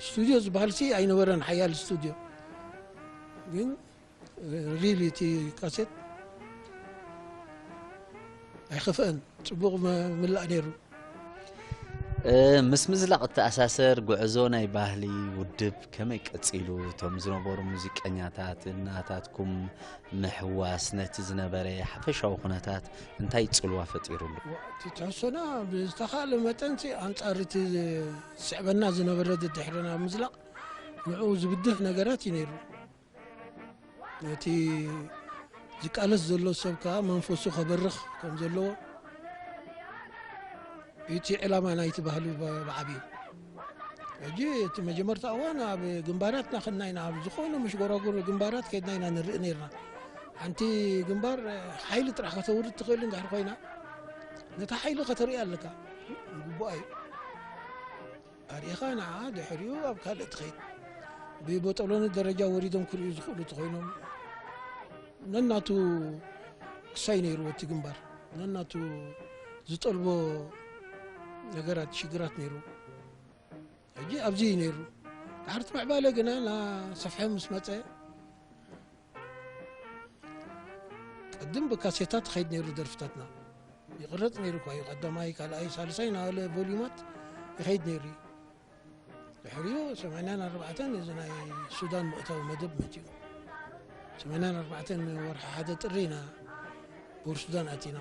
ስቱድዮ ዝበሃል ሲ ኣይነበረን፣ ሓያል ስቱድዮ ግን ሪል እቲ ካሴት ኣይኸፍአን፣ ጽቡቕ መ-፣ ምላእ ነይሩ። እ፣ ምስ ምዝላቕ እተኣሳሰር ጉዕዞ ናይ ባህሊ ውድብ ከመይ ቀጺሉ? እቶም ዝነበሩ ሙዚቀኛታት እናታትኩም ምሕዋስ ነቲ ዝነበረ ሓፈሻዊ ኩነታት እንታይ ጽልዋ ፈጢሩሉ? እቲ ትሕሶና ብዝተኻእለ መጠን ሲ ኣንጻር እቲ ዝስዕበና ዝነበረ ደድሕረና ምዝላቕ ንዕኡ ዝብድህ ነገራት እዩ ነይሩ። ነቲ ዝቃለስ ዘሎ ሰብ ከኣ መንፈሱ ከበርኽ ከም ዘለዎ እቲ ዕላማ ናይቲ ባህሊ ብ-፣ ብዓብዩ። ሕጂ እቲ መጀመርታ እዋን ኣብ ግንባራትና ከድና ኢና፣ ኣብ ዝኾነ መሽጎራጉር ግንባራት ከድና ኢና ንርኢ ነርና። ሓንቲ ግንባር ሓይሊ ጥራሕ ከተውርድ ትኽእል እንድሕር ኮይና፣ ነታ ሓይሊ ከተርኢ ኣለካ። ግቡኣ እዩ። ኣርኢኻ ንዓ ድሕሪኡ ኣብ ካልእ ትኸይድ። ብቦጠሎኒ ደረጃ ወሪዶም ክርእዩ ዝኽእሉ ተኾይኖም፣ ነናቱ ክሳይ ነይርዎ እቲ ግንባር። ነናቱ ዝጠልቦ ነገራት፣ ሽግራት ነይሩ። ሕጂ ኣብዚ እዩ ነይሩ። ድሕርቲ ምዕባለ ግና እናሰፍሐ ምስ መጸ፣ ቅድም ብካሴታ ትኸይድ ነይሩ ደርፍታትና። ይቕረጽ ነይሩ እኳ እዩ። ቀዳማይ፣ ካልኣይ፣ ሳልሳይ እናበለ ቮልዩማት ይኸይድ ነይሩ እዩ። ድሕሪኡ ሰማንያን ኣርባዕተን እዚ ናይ ሱዳን ምእታዊ መደብ መጺኡ። ሰማንያን ኣርባዕተን ወርሒ ሓደ ጥሪ ኢና ቡር ሱዳን ኣቲና።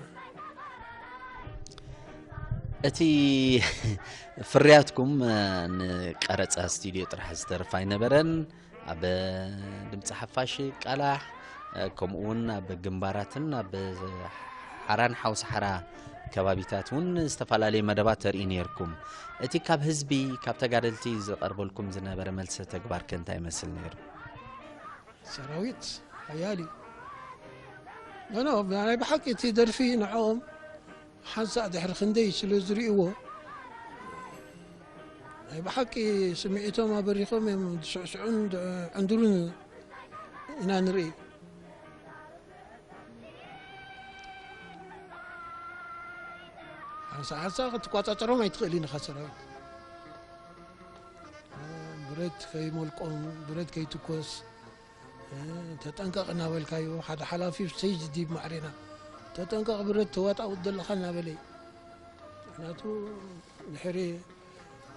እቲ ፍርያትኩም፣ እ፣ ንቀረጻ ስቱድዮ ጥራሕ ዝተርፍ ኣይነበረን። ኣብ ድምፂ ሓፋሽ ቃላሕ፣ እ፣ ከምኡ እውን ኣብ ግንባራትን ኣብ ሓራን ሓው ሰሓራ ከባቢታት እውን ዝተፈላለየ መደባት ተርእዩ ነይርኩም። እቲ ካብ ህዝቢ፣ ካብ ተጋደልቲ ዝቐርበልኩም ዝነበረ መልሰ ተግባር ከ እንታይ ይመስል ነይሩ? ሰራዊት ሓያል እዩ። ኖ፣ ኖ፣ ናይ ብሓቂ እቲ ደርፊ ንዕኦም ሓንሳእ ድሕሪ ክንደይ ስለ ዝርእይዎ፣ ናይ ብሓቂ ስምዒቶም ኣበሪኾም እዮም ዝስዕስዑን ዕንድሩን ኢና ንርኢ። ሓንሳ ሓንሳ ክትቋጻጸሮም ኣይትኽእልን ኢኻ ሰራዊት። ብረት ከይሞልቆም፣ ብረት ከይትኮስ፣ ተጠንቀቕ እናበልካዮ፣ ሓደ ሓላፊ ሰይድ ዲብ ማዕሬና፣ "ተጠንቀቕ ብረት ተዋጣውጥ ዘለኻ" እናበለይ። ምኽንያቱ ድሕሪ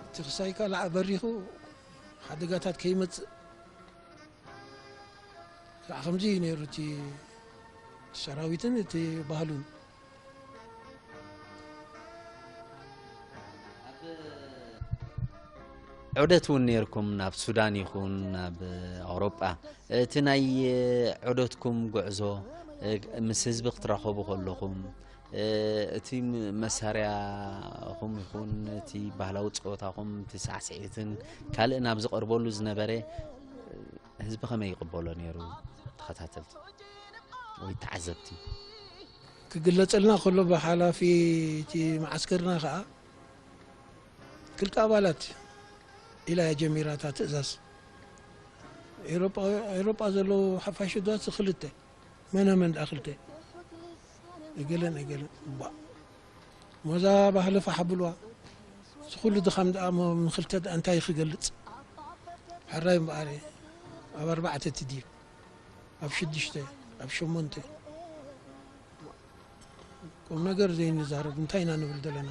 እቲ ክሳይካ ላዕ በሪኹ ሓደጋታት ከይመጽእ። ከዓ ከምዚ እዩ ነይሩ እቲ ሰራዊትን እቲ ባህሉን። ዑደት እውን ነይርኩም ናብ ሱዳን ይኹን ናብ ኣውሮጳ። እቲ ናይ ዑደትኩም ጉዕዞ ምስ ህዝቢ ክትራኸቡ ከለኹም እቲ መሳርያኹም ይኹን እቲ ባህላዊ ፀወታኹም እቲ ሳዕስዒትን ካልእ ናብ ዝቐርበሉ ዝነበረ ህዝቢ ከመይ ይቕበሎ ነይሩ? ተኸታተልቲ ወይ ተዓዘብቲ? ክግለጸልና ከሎ ብሓላፊ እቲ መዓስከርና ከኣ ክልተ ኣባላት ኢላ እያ ጀሚራ እታ ትእዛዝ። ኤውሮጳ ዘለዉ ሓፋሽ ጓት ክልተ፣ መነ መን ደኣ ክልተ፣ እገለን እገለን። ባ ሞዛ ባህሊ ፋሕ ኣብልዋ። እዚ ኩሉ ድኻም ደኣ እሞ ንክልተ ደኣ እንታይ ክገልጽ? ሕራይ እምበኣር ኣብ ኣርባዕተ ትድይብ፣ ኣብ ሽዱሽተ፣ ኣብ ሸሞንተ። ቁም ነገር ዘይንዛረብ እንታይ ኢና ንብል ዘለና?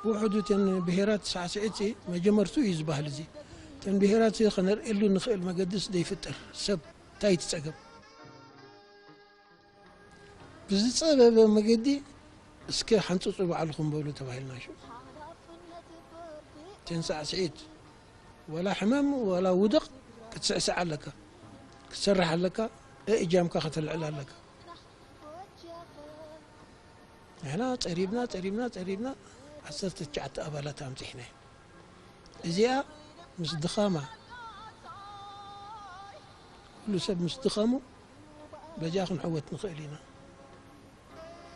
ብውሕዱ እተን ብሄራት ሳዕስዒት መጀመርትኡ እዩ እዚ ባህሊ እዚ። እተን ብሄራት እዚ ከነርእየሉ ንኽእል መገድስ ዘይፍጠር ሰብ እንታይ እቲ ጸገም? ብዝጸበበ መገዲ እስከ ሓንጽጹ ባዕልኹም በሉ ተባሂልና ሽዑ። እተን ሳዕስዒት ወላ ሕመም ወላ ውድቕ ክትስዕስዕ ኣለካ፣ ክትሰርሕ ኣለካ፣ እእጃምካ ከተልዕል ኣለካ። ንሕና ጸሪብና ጸሪብና ጸሪብና ዓሰርተ ትሽዓተ ኣባላት ኣምጺሕና። እዚኣ ምስ ድኻማ ኩሉ ሰብ ምስ ድኸሙ በዚኣ ክንዕወት ንኽእል ኢና።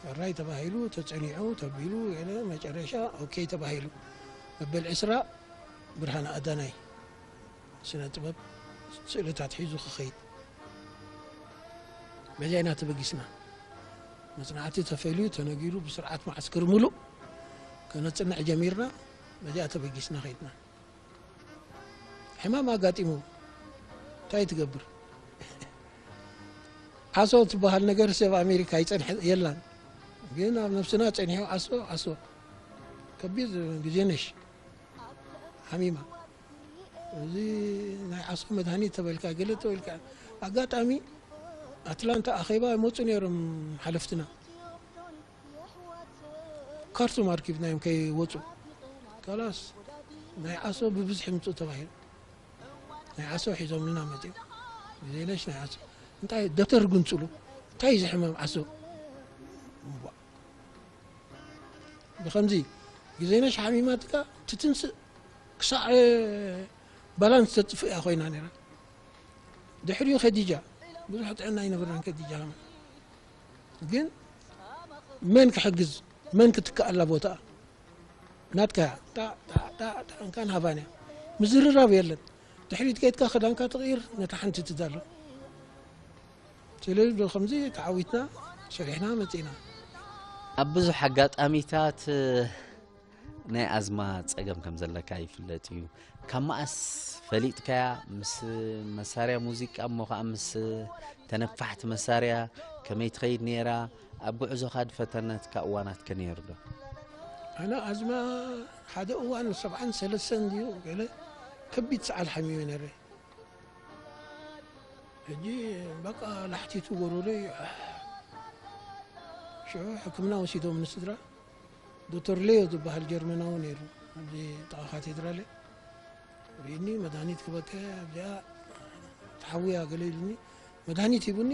ሕራይ ተባሂሉ ተጸኒዑ ተቢሉ ገለ መጨረሻ ኦኬ ተባሂሉ። መበል ዕስራ ብርሃነ ኣዳናይ ስነ ጥበብ ስእልታት ሒዙ ክኸይድ በዚኣ ኢና ተበጊስና። መጽናዕቲ ተፈልዩ ተነጊሩ ብስርዓት መዓስከር ሙሉእ ከነጽንዕ ጀሚርና። በዚኣ ተበጊስና ከይድና። ሕማም ኣጋጢሙ እንታይ ትገብር? ዓሶ ትበሃል ነገር ሰብ ኣሜሪካ ይጸንሐ የላን። ግን ኣብ ነብስና ጸኒሑ ዓሶ ዓሶ ከቢድ ግዜ ነሽ ሓሚማ እዚ ናይ ዓሶ መድሃኒት ተበልካ ገለ ተበልካ ኣጋጣሚ ኣትላንታ ኣኼባ ይመፁ ነይሮም ሓለፍትና ካርቱም ኣርኪብናዮም ከይወፁ ካላስ ናይ ዓሶ ብብዝሒ ምፁ ተባሂሉ ናይ ዓሶ ሒዞምልና መፅኦም ግዜነሽ ናይ ዓሶ እንታይ ደተር ግንፅሉ እንታይ ዝሕመም ዓሶ ብኸምዚ ግዜነሽ ሓሚማትካ ትትንስእ ክሳዕ ባላንስ ተጥፍእ እያ ኮይና ነራ ድሕሪኡ ከዲጃ ብዙሕ ጥዕና ኣይነበራን ከዲጃ ከማ ግን መን ክሕግዝ መን ክትከኣላ ቦታ ናትካ እንካን ሃባንያ ምዝርራብ የለን ድሕሪት ከይትካ ክዳንካ ትቕይር ነታ ሓንቲ ትዳሎ ስለዚ ከምዚ ተዓዊትና ሰሪሕና መፂና ኣብ ብዙሕ ኣጋጣሚታት ናይ ኣዝማ ጸገም ከም ዘለካ ይፍለጥ እዩ። ካብ መኣስ ፈሊጥካያ? ምስ መሳርያ ሙዚቃ እሞ ኸኣ ምስ ተነፋሕቲ መሳርያ ከመይ ትኸይድ ነይራ? ኣብ ጉዕዞኻ ዝፈተነትካ እዋናት ከ ነይሩ ዶ? ኣነ ኣዝማ ሓደ እዋን ሰብዓን ሰለስተን ድዩ ገለ ከቢድ ሰዓል ሓሚመ ነይረ። ሕጂ በቃ ላሕቲቱ ጎሮሮይ ሽዑ ሕክምና ወሲዶም ንስድራ ዶክተር ሌዮ ዝበሃል ጀርመናዊ ነይሩ ኣብዚ ጥቓ ካቴድራል ርኢኒ መድሃኒት ክበከ ኣብዚኣ ተሓውያ ገለ ኢሉኒ መድሃኒት ሂቡኒ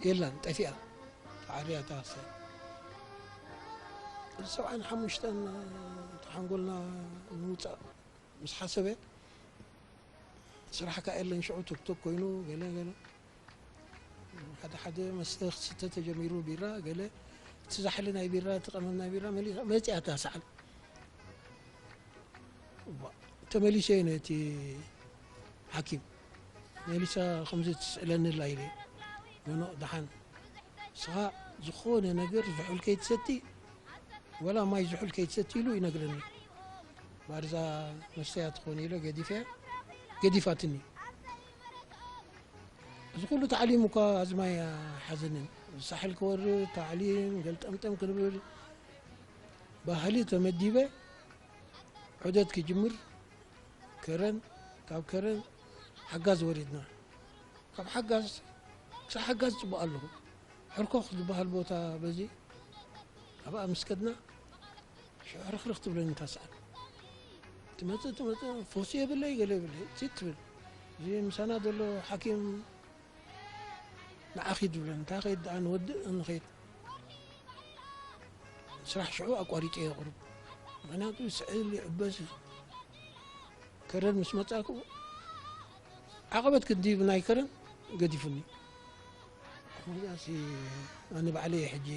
የላን ጠፊኣ ተዓርያ ተዋሰ ሰብዓን ሓሙሽተን ተሓንጎልና ንምውፃእ ምስ ሓሰበ፣ ስራሕ ከኣ የለን ሽዑ፣ ቶክቶክ ኮይኑ ገለ ገለ፣ ሓደ ሓደ መስተ ክስተ ተጀሚሩ፣ ቢራ ገለ፣ እቲ ዛሕሊ ናይ ቢራ፣ እቲ ቀመም ናይ ቢራ መሊኣ መፂኣ እታ ሰዓል። እዋ፣ ተመሊሰ ነቲ ሓኪም፣ መሊሳ ከምዚ ትስእለኒ ኣላ ኢለ፣ ኖኖ፣ ደሓን፣ ንስኻ ዝኾነ ነገር ዝሑል ከይትሰቲ፣ ወላ ማይ ዝሑል ከይትሰቲ ኢሉ ይነግረኒ። ባርዛ መስተያ ትኾን ኢለ ገዲፈያ፣ ገዲፋትኒ። እዚ ኩሉ ታዕሊም እኳ ኣዝማይ ኣይሓዘንን። ሳሕል ክወርድ፣ ታዕሊም፣ ገልጠምጠም ክንብል፣ ባህሊ ተመዲበ፣ ዑደት ክጅምር፣ ከረን፣ ካብ ከረን ሓጋዝ ወሪድና። ካብ ሓጋዝ፣ ክሳብ ሓጋዝ ጽቡቕ ኣለኹ። ሕርኮኽ ዝበሃል ቦታ በዚ ኣብኣ ምስ ከድና፣ ሽዑ ሕርኽርኽ ትብለኒ እታ ሰዓት። ትመጽእ፣ ትመጽእ፣ ፈውሲ የብለይ፣ ገለ የብለይ፣ ጺት ትብል። እዚ ምሳና ዘሎ ሓኪም ንዓ ኺድ ዝብለኒ፣ እንታይ ኸይድ ደኣ ንወድእ ንኸይድ። ስራሕ ሽዑ ኣቋሪጸ እየ ቁሩብ። ምኽንያቱ ስዕል ይዕበስ። ከረን ምስ መጻእኩ ዓቐበት ክንዲ ብናይ ከረን ገዲፉኒ። ከምዚኣሲ ኣነ ባዕለይ ሕጂ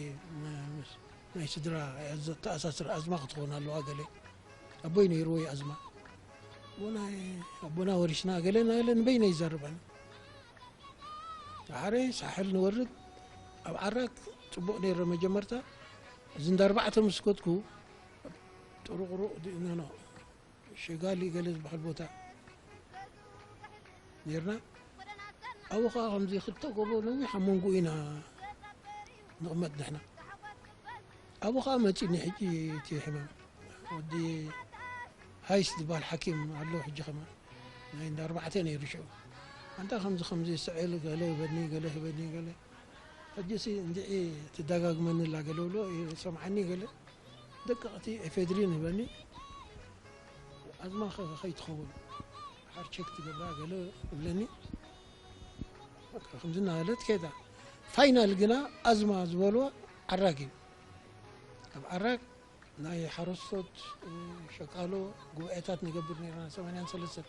ም-፣ ምስ ናይ ስድራ እያ ዘተኣሳስር። ኣዝማ ክትኾን ኣለዋ ገለ። ኣቦይ ነይርዎ እዩ ኣዝማ። ኣቦና፣ ኣቦና ወሪስና ገለ ናለ ንበይነ ይዛረብ ኣነ። ዳሕረይ ሳሕል ንወርድ፣ ኣብ ዓራግ ጽቡቕ ነይረ መጀመርታ። እዚ እንዳ ኣርባዕተ ምስ ከድኩ፣ ጥሩቕሩቕ ድእነኖ፣ ሸጋሊ ገለ ዝበሃል ቦታ ነይርና። ኣብኡ ኸዓ ከምዚ ክልተ ጎቦ ነዊሕ ኣብ መንጎኡ ኢና ንቕመጥ ንሕና። ኣብኡ ኸዓ መጺኒ ሕጂ እቲ ሕማም። ወዲ ሃይስ ዝበሃል ሓኪም ኣሎ ሕጂ ኸማን። ናይ እንዳ ኣርባዕተ ነይሩ ሽዑ። ኣንታ ከምዚ ከምዚ ስዕል ገለ ህበኒ፣ ገለ ህበኒ፣ ገለ። ሕጂሲ እንድዒ ትደጋግመኒ ኣላ ገለ ብሎ፣ ይሰምዓኒ ገለ። ደቀቕቲ ኤፌድሪን ህበኒ። ኣዝማኸ ከይትኸውን። ሓር ቸክ ትገብራ ገለ እብለኒ። በቃ ከምዚ እናበለት ከይዳ። ፋይናል ግና ኣዝማ ዝበልዋ ዓራግ እዩ። ኣብ ዓራግ ናይ ሓረስቶት፣ እ፣ ሸቃሎ ጉባኤታት ንገብር ነይርና። ሰማንያን ሰለስተን፣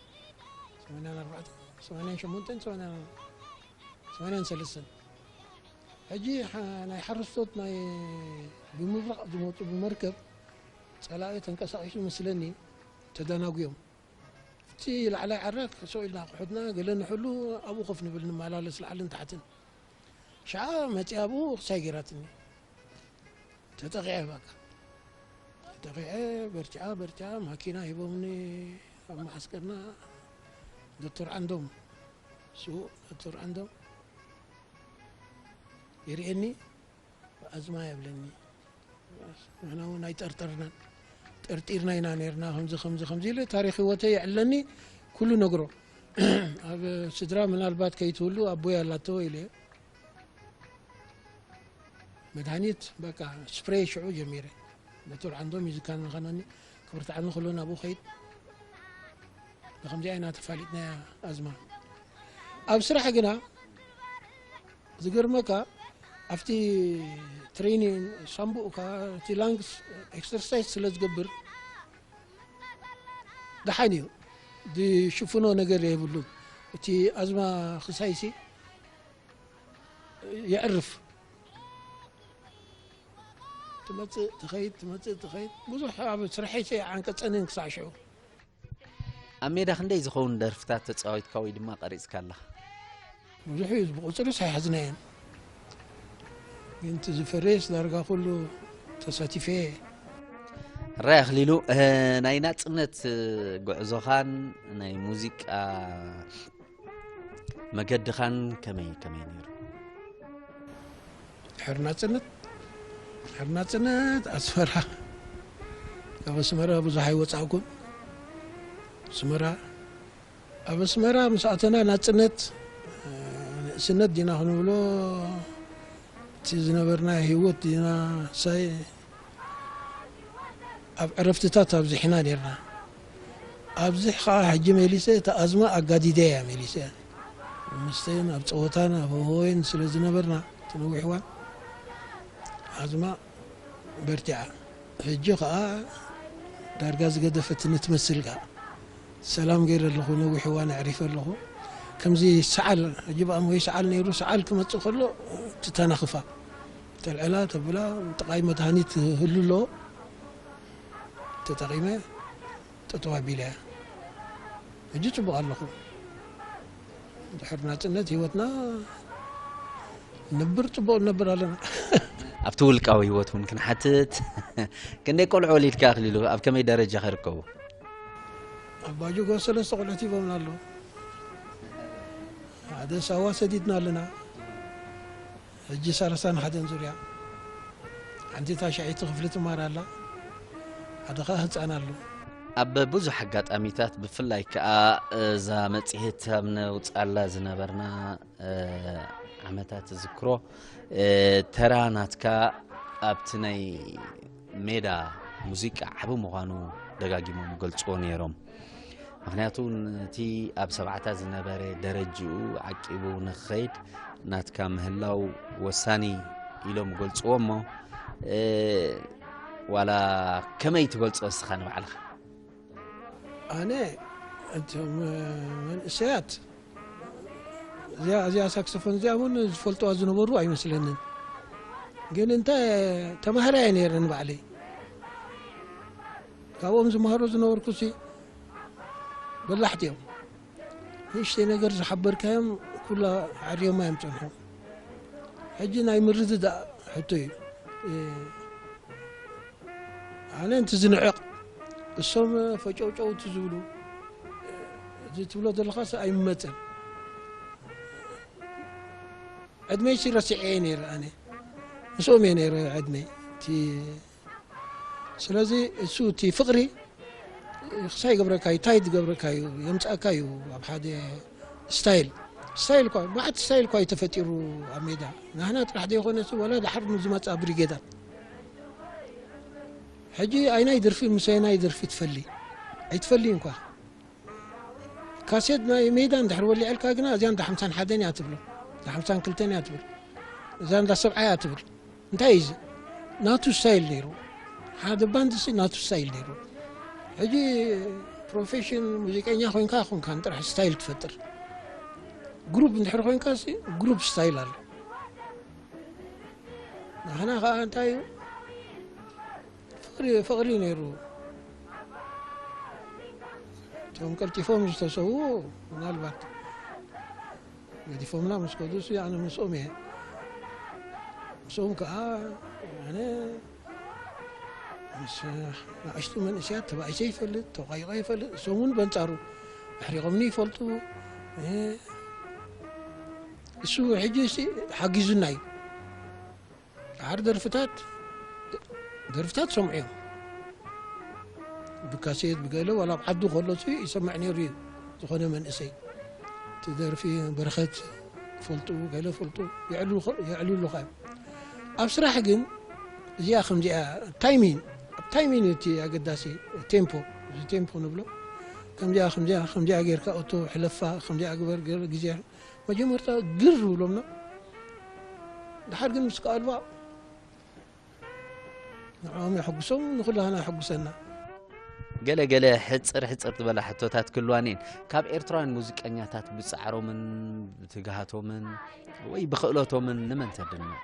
ሰማንያን ኣርባዕተን፣ ሰማንያን ሸሞንተን፣ ሰማንያን፣ ሰማንያን ሰለስተን። ሕጂ ሓ-፣ ናይ ሓረስቶት ናይ ብምብራቕ ዝመጹ ብመርከብ ጸላኢ ተንቀሳቒሱ መስለኒ ተደናጉዮም። እቲ ላዕላይ ዓራግ ሰው ኢልና ኣቑሑትና ገለ ንሕሉ ኣብኡ ኮፍ ንብል ንመላለስ ላዕልን ታሕትን። ሸዓ መጺኣ ኣብኡ ክሳይ ገይራትኒ። ተጠቒዐ በቃ። ተጠቒዐ በርቲዓ በርቲዓ ማኪና ሂቦምኒ ኣብ መዓስከርና ዶክተር ዓንዶም፣ ስዉእ ዶክተር ዓንዶም ይርእየኒ። ኣዝማ የብለኒ። ንሕና እውን ኣይጠርጠርናን። ጠርጢርና ኢና ነይርና፣ ከምዚ፣ ከምዚ፣ ከምዚ ኢለ ታሪኽ ህይወተይ የዕለኒ፣ ኩሉ ነግሮ። ኣብ ስድራ ምናልባት ከይትህሉ ኣቦይ ኣላቶ ኢለ። መድሃኒት፣ በቃ፣ ስፕሬይ ሽዑ ጀሚረ። ዶክተር ዓንዶም እዩ ዝከናኸነኒ። ክብርቲ ዓሚ ከሎ ናብኡ ከይድ። ብኸምዚኣ ኢና ተፋሊጥናያ ኣዝማ። ኣብ ስራሕ ግና ዝገርመካ፣ ኣብቲ ትሬኒንግ ሳምቡእካ እቲ ላንግስ ኤክሰርሳይዝ ስለ ዝገብር ደሓን እዩ። ዝሽፍኖ ነገር የብሉን። እቲ ኣዝማ ክሳይሲ የዕርፍ። ትመጽእ፣ ትኸይድ፣ ትመጽእ፣ ትኸይድ። ብዙሕ ኣብ ስርሐይሲ ኣይዓንቀጸንን ክሳዕ ሽዑ። ኣብ ሜዳ ክንደይ ዝኸውን ደርፍታት ተጻዊትካ ወይ ድማ ቀሪጽካ ኣለኻ? ብዙሕ እዩ፣ ብቑጽርስ ኣይሓዝናዮን። ግን እቲ ዝፈረየስ ዳርጋ ኩሉ ተሳቲፈ እየ። ራይ ኣኽሊሉ፣ እ፣ ናይ ናጽነት፣ እ፣ ጉዕዞኻን ናይ ሙዚቃ መገድኻን ከመይ፣ ከመይ ነይሩ? ድሕሪ ናጽነት፣ ድሕሪ ናጽነት ኣስመራ፣ ካብ ኣስመራ ብዙሕ ኣይወጻእኩን። ኣስመራ፣ ኣብ ኣስመራ ምስ ኣተና ናጽነት፣ እ፣ ንእስነት ዲና ክንብሎ፣ እቲ ዝነበርናዮ ህይወት ዲና ሳይ ኣብ ዕረፍትታት ኣብዚሕና ኔርና። ኣብዚ ኸኣ ሕጂ መሊሰ እታ ኣዝማ ኣጋዲደያ መሊሰ። ምስተን ኣብ ጸወታን ኣብ ሆሆየን ስለ ዝነበርና እቲ ነዊሕ እዋን፣ ኣዝማ በርቲዓ። ሕጂ ኸኣ ዳርጋ ዝገደፈትኒ ትመስል ከኣ። ሰላም ገይረ ኣለኹ፣ ነዊሕ እዋን ኣዕሪፈ ኣለኹ። ከምዚ ሰዓል፣ ሕጂ ብኣም ወይ ሰዓል ነይሩ፣ ሰዓል ክመጽእ ከሎ ትተናኽፋ። ተልዕላ፣ ተብላ፣ ጥቓይ መድሃኒት ህሉ ኣለዎ። ተጠቒመ ጠጠው ኣቢለያ። ሕጂ ጽቡቕ ኣለኹ። ድሕሪ ናጽነት ህይወትና ንብር ጽቡቕ ንነብር ኣለና። ኣብቲ ውልቃዊ ህይወት እውን ክንሓትት፣ ክንደይ ቆልዑ ወሊድካ ኣኽሊሉ? ኣብ ከመይ ደረጃ ከ ይርከቡ? ኣብ ባጅጎ ሰለስተ ቆልዑት ሂቦምና ኣለዉ። ሓደ ሳዋ ሰዲድና ኣለና። ሕጂ ሰላሳን ሓደን ዙርያ። ሓንቲ ታሽዐይቲ ክፍሊ ትማር ኣላ። ሓደ ኸኣ ህጻን ኣሎ። ኣብ ብዙሕ ኣጋጣሚታት፣ ብፍላይ ከኣ እዛ መጽሔት ኣብ ነውጻላ ዝነበርና፣ እ፣ ዓመታት ዝዝክሮ፣ እ፣ ተራ ናትካ ኣብቲ ናይ ሜዳ ሙዚቃ ዓቢ ምዃኑ ደጋጊሞም ይገልጽዎ ነይሮም። ምኽንያቱ፣ ነቲ ኣብ ሰብዓታት ዝነበረ ደረጅኡ ዓቂቡ ንኽኸይድ ናትካ ምህላው ወሳኒ ኢሎም ይገልጽዎ እሞ፣ እ፣ ዋላ ከመይ ትገልጾ እስኻ ንባዕልኻ? ኣነ፣ እቶም መንእሰያት፣ እዚኣ፣ እዚኣ ሳክስፎን እዚኣ እውን ዝፈልጥዋ ዝነበሩ ኣይመስለንን። ግን እንተ ተማሃራይ እየ ነይረ ንባዕለይ። ካብኦም ዝመሃሮ ዝነበርኩሲ በላሕቲ እዮም። ንእሽተይ ነገር ዝሓበርካዮም ኩላ ዓርዮማ እዮም ጸንሑ። ሕጂ ናይ ምርድዳእ ሕቶ እዩ። እ፣ ኣነ እንት ዝንዕቕ፣ እሶም ፈጨውጨው እንት ዝብሉ፣ እዚ ትብሎ ዘለኻስ ኣይመጽን። ዕድመይሲ ረሲዐ እየ ነይረ ኣነ። ምስኦም እየ ነይረ ዕድመይ። እቲ፣ ስለዚ እሱ እቲ ፍቕሪ ክሳይ ይገብረካ እዩ፣ እንታይ ዝገብረካ እዩ፣ የምጽኣካ እዩ ኣብ ሓደ ስታይል። ስታይል እኳ፣ መዓት ስታይል እኳ እዩ ተፈጢሩ ኣብ ሜዳ። ናህና ጥራሕ ዘይኮነስ፣ ወላ ድሓር ንዝመጽኣ ብሪጌዳት። ሕጂ ኣይናይ ደርፊ ምስ ኣይናይ ደርፊ ትፈሊ? ኣይትፈልይን እኳ። ካሴት ናይ ሜዳ እንድሕር ወሊዐልካ ግና፣ እዚኣ እንዳ ሓምሳን ሓደን እያ ትብሎ፣ እንዳ ሓምሳን ክልተን እያ ትብል፣ እዛ እንዳ ሰብዓ እያ ትብል። እንታይ እዩ እዚ? ናቱ ስታይል ነይሩ። ሓደ ባንድ ሲ ናቱ ስታይል ነይሩ። ሕጂ ፕሮፌሽን ሙዚቀኛ ኮይንካ፣ ኮንካን ጥራሕ ስታይል ትፈጥር። ግሩፕ እንድሕር ኮይንካ ሲ ግሩፕ ስታይል ኣሎ። ንሕና ኸዓ እንታይ እዩ? ፍቕሪ፣ ፍቕሪ ነይሩ። እቶም ቀልጢፎም ዝተሰዉ ምናልባት ገዲፎምና ምስ ከዱ ሲ ኣነ ምስኦም እየ። ምስኦም ከዓ ኣነ ምስ ንኣሽቱ መንእሰያት ተባኢሰ ይፈልጥ፣ ተቋይቐ ይፈልጥ። እሶም እውን በንጻሩ ኣሕሪቖምኒ ይፈልጡ። እ፣ እሱ ሕጂ ሲ ሓጊዙና እዩ። ድሓር ደርፍታት፣ ደርፍታት ሰምዑ እዮም። ብካሴት ብገለ ዋላ ኣብ ዓዱ ከሎ ሲ ይሰምዕ ነይሩ እዩ። ዝኾነ መንእሰይ እቲ ደርፊ በረኸት ፈልጡ፣ ገለ ፈልጡ፣ የዕልሉ ኸ-፣ የዕልሉኻ እዮም። ኣብ ስራሕ ግን እዚኣ ከምዚኣ ታይሚን፣ ኣብ ታይሚን እቲ ኣገዳሲ ቴምፖ፣ እዚ ቴምፖ ንብሎ። ከምዚኣ፣ ከምዚኣ፣ ከምዚኣ ጌርካ እቶ ሕለፋ፣ ከምዚኣ ግበር፣ ገለ ግዜ መጀመርታ ግር ይብሎምና። ድሓር ግን ምስ ከኣልዋ ንዕኦም የሐጉሶም፣ ንኹላህና የሐጉሰና። ገለ ገለ ሕጽር ሕጽር ዝበላ ሕቶታት ክህልዋን እየን። ካብ ኤርትራውያን ሙዚቀኛታት ብጻዕሮምን ብትግሃቶምን ወይ ብኽእለቶምን ንመን ተድንቕ?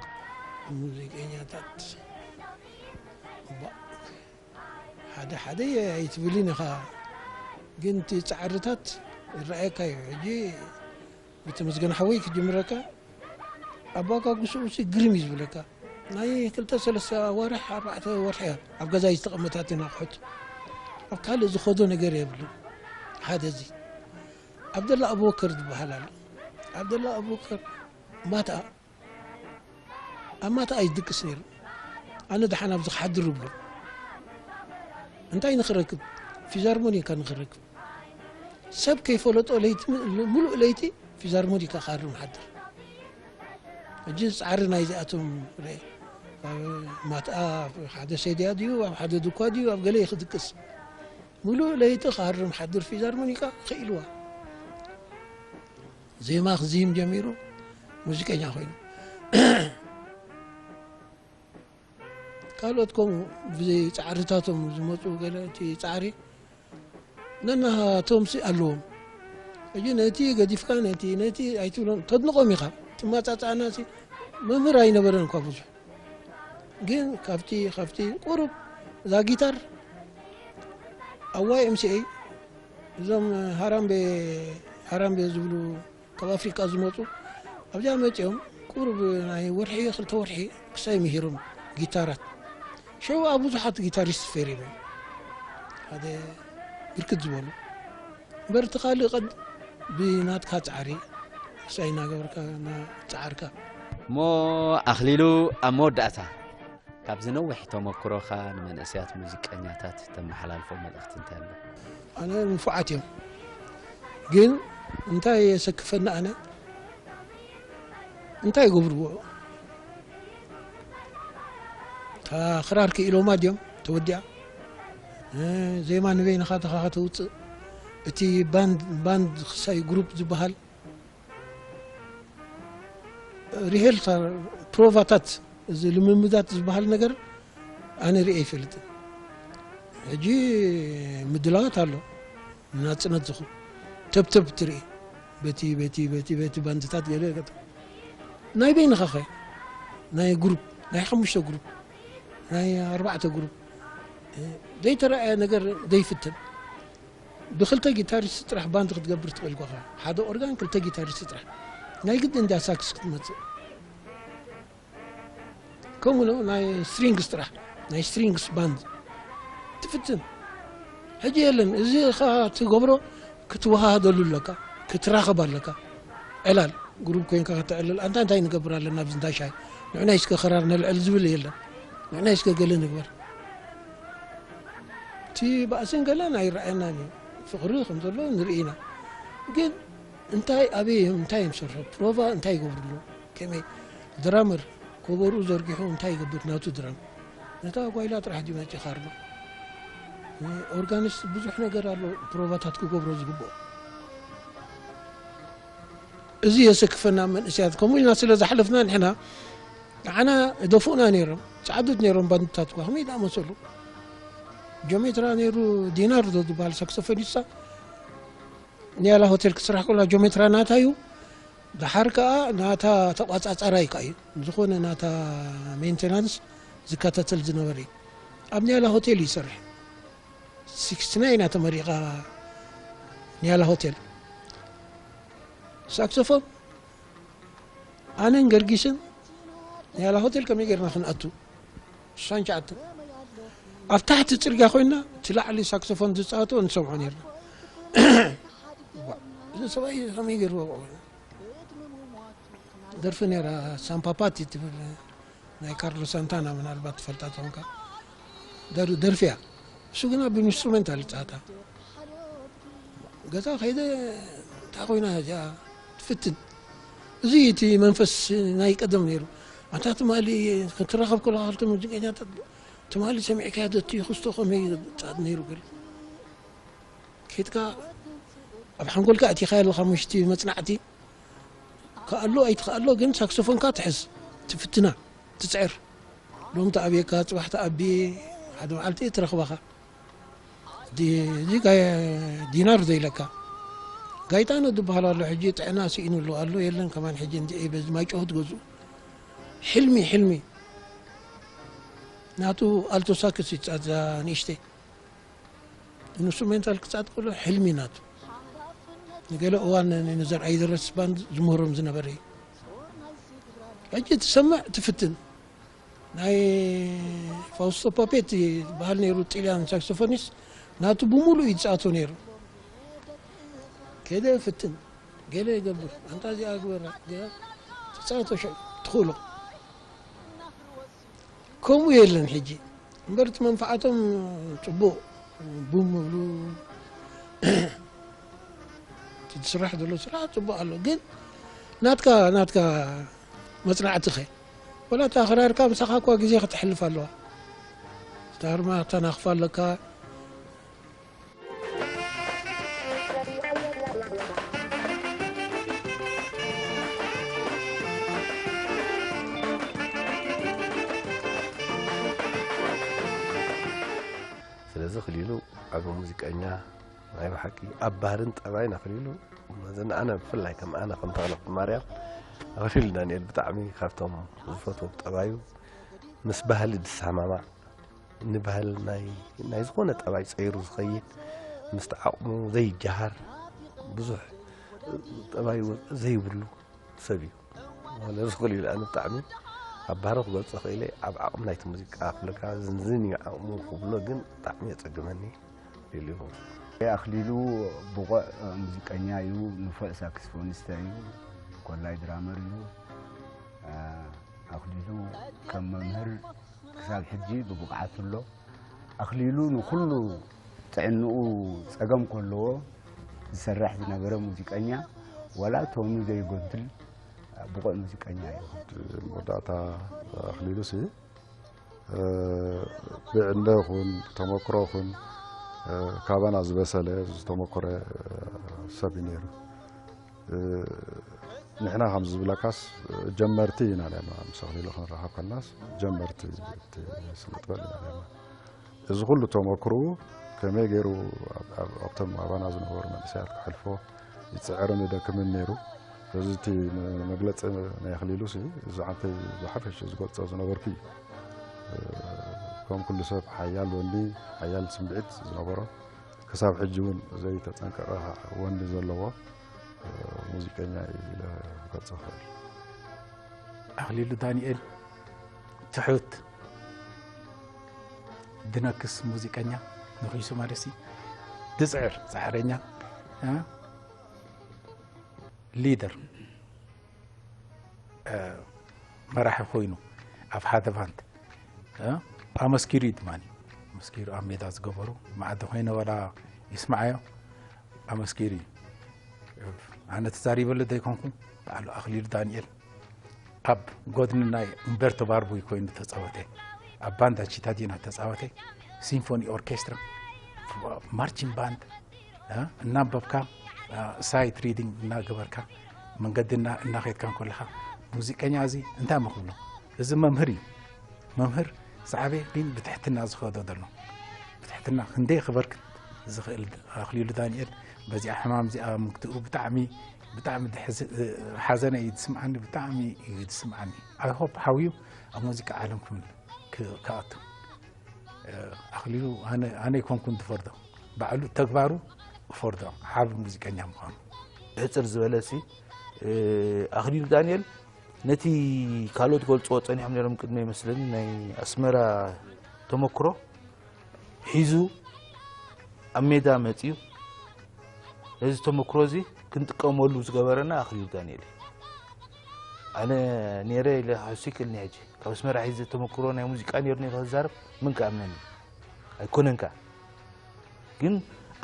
ሙዚቀኛታት፣ እባ፣ ሓደ ሓደ ኣይትብልን ኢኻ፣ ግን እቲ ጻዕርታት ይረኣየካ እዩ። ሕጂ ብተመስገን ሓወይ ክጅምረካ፣ ኣባጋግስኡ ሲ ግርም እዩ ዝብለካ። ናይ ክልተ ሰለስተ ኣዋርሕ፣ ኣርባዕተ ወርሒ እያ ኣብ ገዛ ዝተቐመጣትን ኣቑሑት። ኣብ ካልእ ዝኸዶ ነገር የብሉን። ሓደ እዚ ዓብደላ ኣቡበከር ዝበሃል ኣሎ። ዓብደላ ኣቡበከር ማትኣ፣ ኣብ ማትኣ እዩ ዝድቅስ ነይሩ። ኣነ ደሓን ኣብዚ ክሓድር ይብሎ። እንታይ ንኽረክብ? ፊዛርሞኒካ ንኽረክብ። ሰብ ከይፈለጦ ለይቲ፣ ምሉእ ለይቲ ፊዛርሞኒካ ክሃርም ሓድር። ሕጂ ጻዕሪ ናይዚኣቶም ርአ። ኣብ ማትኣ፣ ኣብ ሓደ ሴድያ ድዩ፣ ኣብ ሓደ ድኳ ድዩ፣ ኣብ ገለ እዩ ክድቅስ። ምሉእ ለይቲ ክሃርም ሓድር ፊዛርሞኒካ ክኢልዋ። ዜማ ክዝይም ጀሚሩ፣ ሙዚቀኛ ኮይኑ። ካልኦት ከምኡ ብዘይ ጻዕርታቶም ዝመጹ ገለ እቲ ጻዕሪ ነናሃቶምሲ ኣለዎም። ሕጂ ነቲ ገዲፍካ ነቲ፣ ነቲ ኣይትብሎም፣ ተድንቖም ኢኻ። ትመጻጻእናሲ መምህር ኣይነበረን እኳ ብዙሕ። ግን ካብቲ፣ ካብቲ ቁሩብ እዛ ጊታር ኣብ ዋይ ኤም ሲ ኤ እዞም ሃራምቤ፣ ሃራምቤ ዝብሉ ካብ ኣፍሪቃ ዝመጹ ኣብዚኣ መጺኦም ቁሩብ ናይ ወርሒ፣ ክልተ ወርሒ ክሳይ ምሂሮም ጊታራት። ሸውኣ ብዙሓት ጊታሪስት ፈሪዮም። ሓደ ብርክት ዝበሉ። እምበር እቲ ካልእ ቀድ ብናትካ ጻዕሪ ክሳይ እናገበርካ፣ እናጸዓርካ። እሞ ኣኽሊሉ፣ ኣብ መወዳእታ ካብዚ ነዊሕ ተመክሮኻ ንመንእሰያት ሙዚቀኛታት ተመሓላልፎ መልእኽቲ እንታይ ኣሎ? ኣነ ንፉዓት እዮም፣ ግን እንታይ የሰክፈኒ ኣነ እንታይ ይገብርዎ? እታ ክራር ክኢሎማ ድዮም ተወዲኣ? እ፣ ዜማ ንበይንኻ ተኻኻ ተውፅእ። እቲ ባንድ፣ ባንድ ክሳይ ግሩፕ ዝበሃል ሪሄርሳል፣ ፕሮቫታት፣ እዚ ልምምዳት ዝበሃል ነገር ኣነ ርእየ ኣይፈልጥን። ሕጂ ምድላዋት ኣሎ፣ ናጽነት ዝኹ ተብተብ ትርኢ፣ በቲ፣ በቲ፣ በቲ፣ በቲ ባንድታት ገለ ገለ። ናይ በይንኻ ኸ? ናይ ግሩፕ፣ ናይ ሓሙሽተ ግሩፕ፣ ናይ ኣርባዕተ ግሩፕ፣ ዘይተረኣየ ነገር ዘይፍትን። ብክልተ ጊታሪስት ጥራሕ ባንድ ክትገብር ትኽእል ኢኻ። ሓደ ኦርጋን፣ ክልተ ጊታሪስት ጥራሕ። ናይ ግድን እንድያ ሳክስ ክትመጽእ። ከምኡ ነው ናይ ስትሪንግስ ጥራሕ፣ ናይ ስትሪንግስ ባንድ ትፍትን። ሕጂ የለን፣ እዚ ኸኣ ትገብሮ ክትወሃሃደሉ ኣለካ፣ ክትራኸብ ኣለካ። ዕላል፣ ግሩፕ ኮይንካ ከተዕልል፣ ኣንታ እንታይ ንገብር ኣለና ኣብዚ እንዳ ሻሂ? ንዕናይ እስከ ክራር ነልዕል ዝብል የለን። ንዕናይ እስከ ገለ ንግበር። እቲ ባእስን ገለን ኣይረኣየናን እዩ። ፍቕሪ ከም ዘሎ ንርኢ ኢና። ግን እንታይ፣ ኣበይ እዮም፣ እንታይ እዮም ዝሰርሑ? ፕሮቫ እንታይ ይገብርሉ? ከመይ? ድራመር ኮበርኡ ዘርጊሑ እንታይ ይገብር ናቱ ድራም? ነታ ጓይላ ጥራሕ ድዩ መጺኡ ካርዶ? ኦርጋኒስት ብዙሕ ነገር ኣሎ፣ ፕሮቫታት ክገብሮ ዝግብኦ። እዚ የሰክፈና መንእሰያት። ከምኡ ኢልና ስለ ዝሓለፍና ንሕና፣ ንዓና ደፉእና ነይሮም። ጻዕዱት ነይሮም ባንድታት እኳ። ከመይ ዝኣመሰሉ? ጆሜትራ ነይሩ፣ ዲናርዶ ዝበሃል ሳክሶፎኒስታ። ኒያላ ሆቴል ክስራሕ ከሎ ጆሜትራ ናታ እዩ። ደሓር ከኣ ናታ ተቋጻጻራይ ከኣ እዩ። ዝኾነ ናታ ሜንቴናንስ ዝከታተል ዝነበረ እዩ። ኣብ ኒያላ ሆቴል እዩ ይሰርሕ። ሲክስቲ ናይን እያ ተመሪቓ ኒያላ ሆቴል። ሳክሶፎን ኣነን ገርጊስን ኒያላ ሆቴል ከመይ ጌርና ክንኣቱ? ስሳን ትሽዓተን። ኣብ ታሕቲ ጽርግያ ኮይንና እቲ ላዕሊ ሳክሶፎን ዝጻወቶ ንሰምዖ ኔርና። ዋእ፣ እዚ ሰብኣይ ከመይ ገይርዎ ኣብኡ? ደርፊ ነይራ፣ ሳምፓፓቲ ትብል ናይ ካርሎ ሳንታና፣ ምናልባት ትፈልጣ ትኾንካ። ደር-፣ ደርፊ እያ። እሱ ግና ብኢንስትሩሜንታል ይጻወታ። ገዛ ከይደ፣ እንታይ ኮይና እዚኣ ትፍትን? እዚ እቲ መንፈስ ናይ ቀደም ነይሩ። ኣንታ ትማሊ ክትራኸብ ከለኻ ክልተ ሙዚቀኛታት፣ ትማሊ ሰሚዕካዮ ዶ እቲ ክስቶ ከመይ ጻት ነይሩ ገለ? ኬድካ ኣብ ሓንጎልካ ኣእቲኻዮ ኣለኻ፣ ምሽቲ መጽናዕቲ ክኣሎ ኣይትኽኣሎ፣ ግን ሳክሶፎንካ ትሕዝ፣ ትፍትና፣ ትጽዕር። ሎም ትኣብየካ፣ ጽባሕ ትኣቢ፣ ሓደ መዓልቲ ትረኽበኻ። ዲ-፣ እዚ ጋይ-፣ ዲናር ዘይለካ። ጋይጣኖ ዝበሃል ኣሎ፣ ሕጂ ጥዕና ስኢኑ ኣሎ፣ ኣሎ የለን ከማን፣ ሕጂ እንድዒ በዚ ማይ ጨው ትገዝኡ። ሕልሚ፣ ሕልሚ። ናቱ ኣልቶ ሳክስ ይጻዛ ንእሽተይ። ኢንስትሩሜንታል ክጻወት ከሎ ሕልሚ ናቱ። ንገለ እዋን ን-፣ ንዘርኣይ ደረስ ባንድ ዝምህሮም ዝነበረ እዩ። ሕጂ ትሰምዕ ትፍትን። ናይ ፋውስቶ ፓፔቲ ዝበሃል ነይሩ፣ ጥልያን ሳክሶፎኒስት ናቱ ብምሉእ እዩ ዝጻወቶ ነይሩ። ከይደ ፍትን፣ ገለ ይገብር፣ ኣንታ እዚኣ ግበራ፣ ገ-፣ ትጻወቶ ሽዑ ትኽእሎ። ከምኡ የለን ሕጂ። እምበር እቲ መንፍዓቶም ጽቡቕ፣ ቡም ይብሉ። እቲ ዝስራሕ ዘሎ ስራሕ ጽቡቕ ኣሎ። ግን ናትካ፣ ናትካ መጽናዕቲ ኸ? ወላ እታ ክራርካ ምሳኻ እኳ ግዜ ከተሕልፍ ኣለዋ። እታ ህርማ ከተናኽፋ ኣለካ። ሙዚቀኛ ናይ ብሓቂ ኣብ ባህርን ጠባይን ኣኽሊሉ፣ ንኣነ ብፍላይ ከም ኣነ ከም ተኽለ ማርያም ኣኽሊሉ ዳንኤል ብጣዕሚ ካብቶም ዝፈትዎም ጠባዩ ምስ ባህሊ ዝሰማማዕ፣ ንባህል ናይ ዝኾነ ጠባይ ፀይሩ ዝኸይድ፣ ምስቲ ዓቕሙ ዘይጀሃር፣ ብዙሕ ጠባዩ ዘይብሉ ሰብ እዩ። ማለት ዝኽእል እዩ። ኣነ ብጣዕሚ ኣብ ባህሪ ክገልፆ ክእለ ኣብ ዓቕሚ ናይቲ ሙዚቃ ክብለካ ዝንዝን እዩ ዓቕሙ ክብሎ ግን ብጣዕሚ የፀግመኒ ኢሉ። ኣኽሊሉ ብቑዕ ሙዚቀኛ እዩ፣ ንፉዕ ሳክስፎኒስታ እዩ፣ ኮላይ ድራመር እዩ። ኣኽሊሉ ከም መምህር ክሳብ ሕጂ ብብቕዓት ኣሎ። ኣኽሊሉ ንኹሉ ጥዕንኡ ጸገም ከለዎ ዝሰርሕ ዝነበረ ሙዚቀኛ፣ ዋላ ቶኑ ዘይጎድል ብቑዕ ሙዚቀኛ እዩ። መወዳእታ ኣኽሊሉሲ፣ እ፣ ብዕድመ ይኹን ተመክሮ ይኹን፣ እ፣ ካባና ዝበሰለ ዝተመኮረ፣ እ፣ ሰብ እዩ ነይሩ። እ፣ ንሕና ከም ዝብለካስ ጀመርቲ ኢና ነርና፣ ምስ ኣኽሊሉ ክንራኸብ ከለናስ ጀመርቲ እቲ ስነ ጥበብ ኢና ነርና። እዚ ኩሉ ተመክርኡ ከመይ ገይሩ ኣብ-፣ ኣብ-፣ ኣብቶም ኣባና ዝነበሩ መንእሰያት ከሕልፎ ይጽዕርን ይደክምን ነይሩ። ስለዚ እቲ መ-፣ መግለጺ ናይ ኣኽሊሉሲ እዚ ዓንተይ ዝሓፈሽ ዝገልጾ ዝነበርኩ እዩ። እ፣ ከም ኩሉ ሰብ ሓያል ወንዲ፣ ሓያል ስምዒት ዝነበሮ፣ ክሳብ ሕጂ እውን ዘይተጸንቀቐ ወንዲ ዘለዎ፣ እ፣ ሙዚቀኛ እዩ ኢለ ክገልጾ እኽእል። ኣኽሊሉ ዳንኤል ትሑት፣ ድነክስ ሙዚቀኛ፣ ንኺሱ ማለትሲ ድጽዕር፣ ጻዕረኛ፣ እ፣ ሊደር፣ እ፣ መራሒ ኮይኑ ኣብ ሓደ ባንድ፣ እ፣ ኣመስኪሩ እዩ ድማ። ኣመስኪሩ ኣብ ሜዳ ዝገበሩ መዓዲ ኮይነ ዋላ ይስምዓዮ፣ ኣመስኪሩ እዩ። ኣነ ተዛሪበሉ ዘይኮንኩ፣ ባዕሉ ኣኽሊሉ ዳንኤል ኣብ ጎድኒ ናይ እምበርቶ ባርቡይ ኮይኑ ተጻወተ። ኣብ ባንዳ ቺታዲና ተጻወተ። ሲምፎኒ ኦርኬስትራ፣ ማርቺን ባንድ፣ እ፣ እናንበብካ፣ እ፣ ሳይት ሪዲንግ እናገበርካ፣ መንገዲ እና-፣ እናኸድካ እንከለኻ፣ ሙዚቀኛ እዚ እንታይ እሞ ክብሎ? እዚ መምህር እዩ። መምህር ዝዓበየ ግን ብትሕትና ዝኸዶ ዘሎ። ብትሕትና ክንደይ ክበርክት ዝኽእል ኣኽሊሉ ዳንኤል በዚኣ ሕማም እዚኣ ምግትኡ ብጣዕሚ፣ ብጣዕሚ ድሕዝ-፣ ሓዘነ እዩ ዝስምዓኒ፣ ብጣዕሚ እዩ ዝስምዓኒ። I hope ሓውዩ ኣብ ሙዚቃ ዓለም ክምል-፣ ክ-፣ ክኣቱ። ኣኽሊሉ ኣነ፣ ኣነ ኣይኮንኩን ዝፈርዶ፣ ባዕሉ ተግባሩ ክፈርዶ፣ ዓቢ ሙዚቀኛ ምዃኑ። ብሕጽር ዝበለ ሲ፣ እ፣ ኣኽሊሉ ዳንኤል ነቲ ካልኦት ገልጽዎ ጸኒሖም ነይሮም ቅድመ ይመስለኒ ናይ ኣስመራ ተመክሮ ሒዙ ኣብ ሜዳ መጺኡ ነዚ ተመክሮ እዚ ክንጥቀመሉ ዝገበረና ኣኽሊሉ ዳንኤል እዩ። ኣነ ነይረ ኢለ ክሕሱ ይክእልኒ ሕጂ። ካብ ኣስመራ ሒዘ ተመክሮ ናይ ሙዚቃ ነይሩኒ ኢለ ክዛረብ መን ክኣምነኒ? ኣይኮነን ከኣ። ግን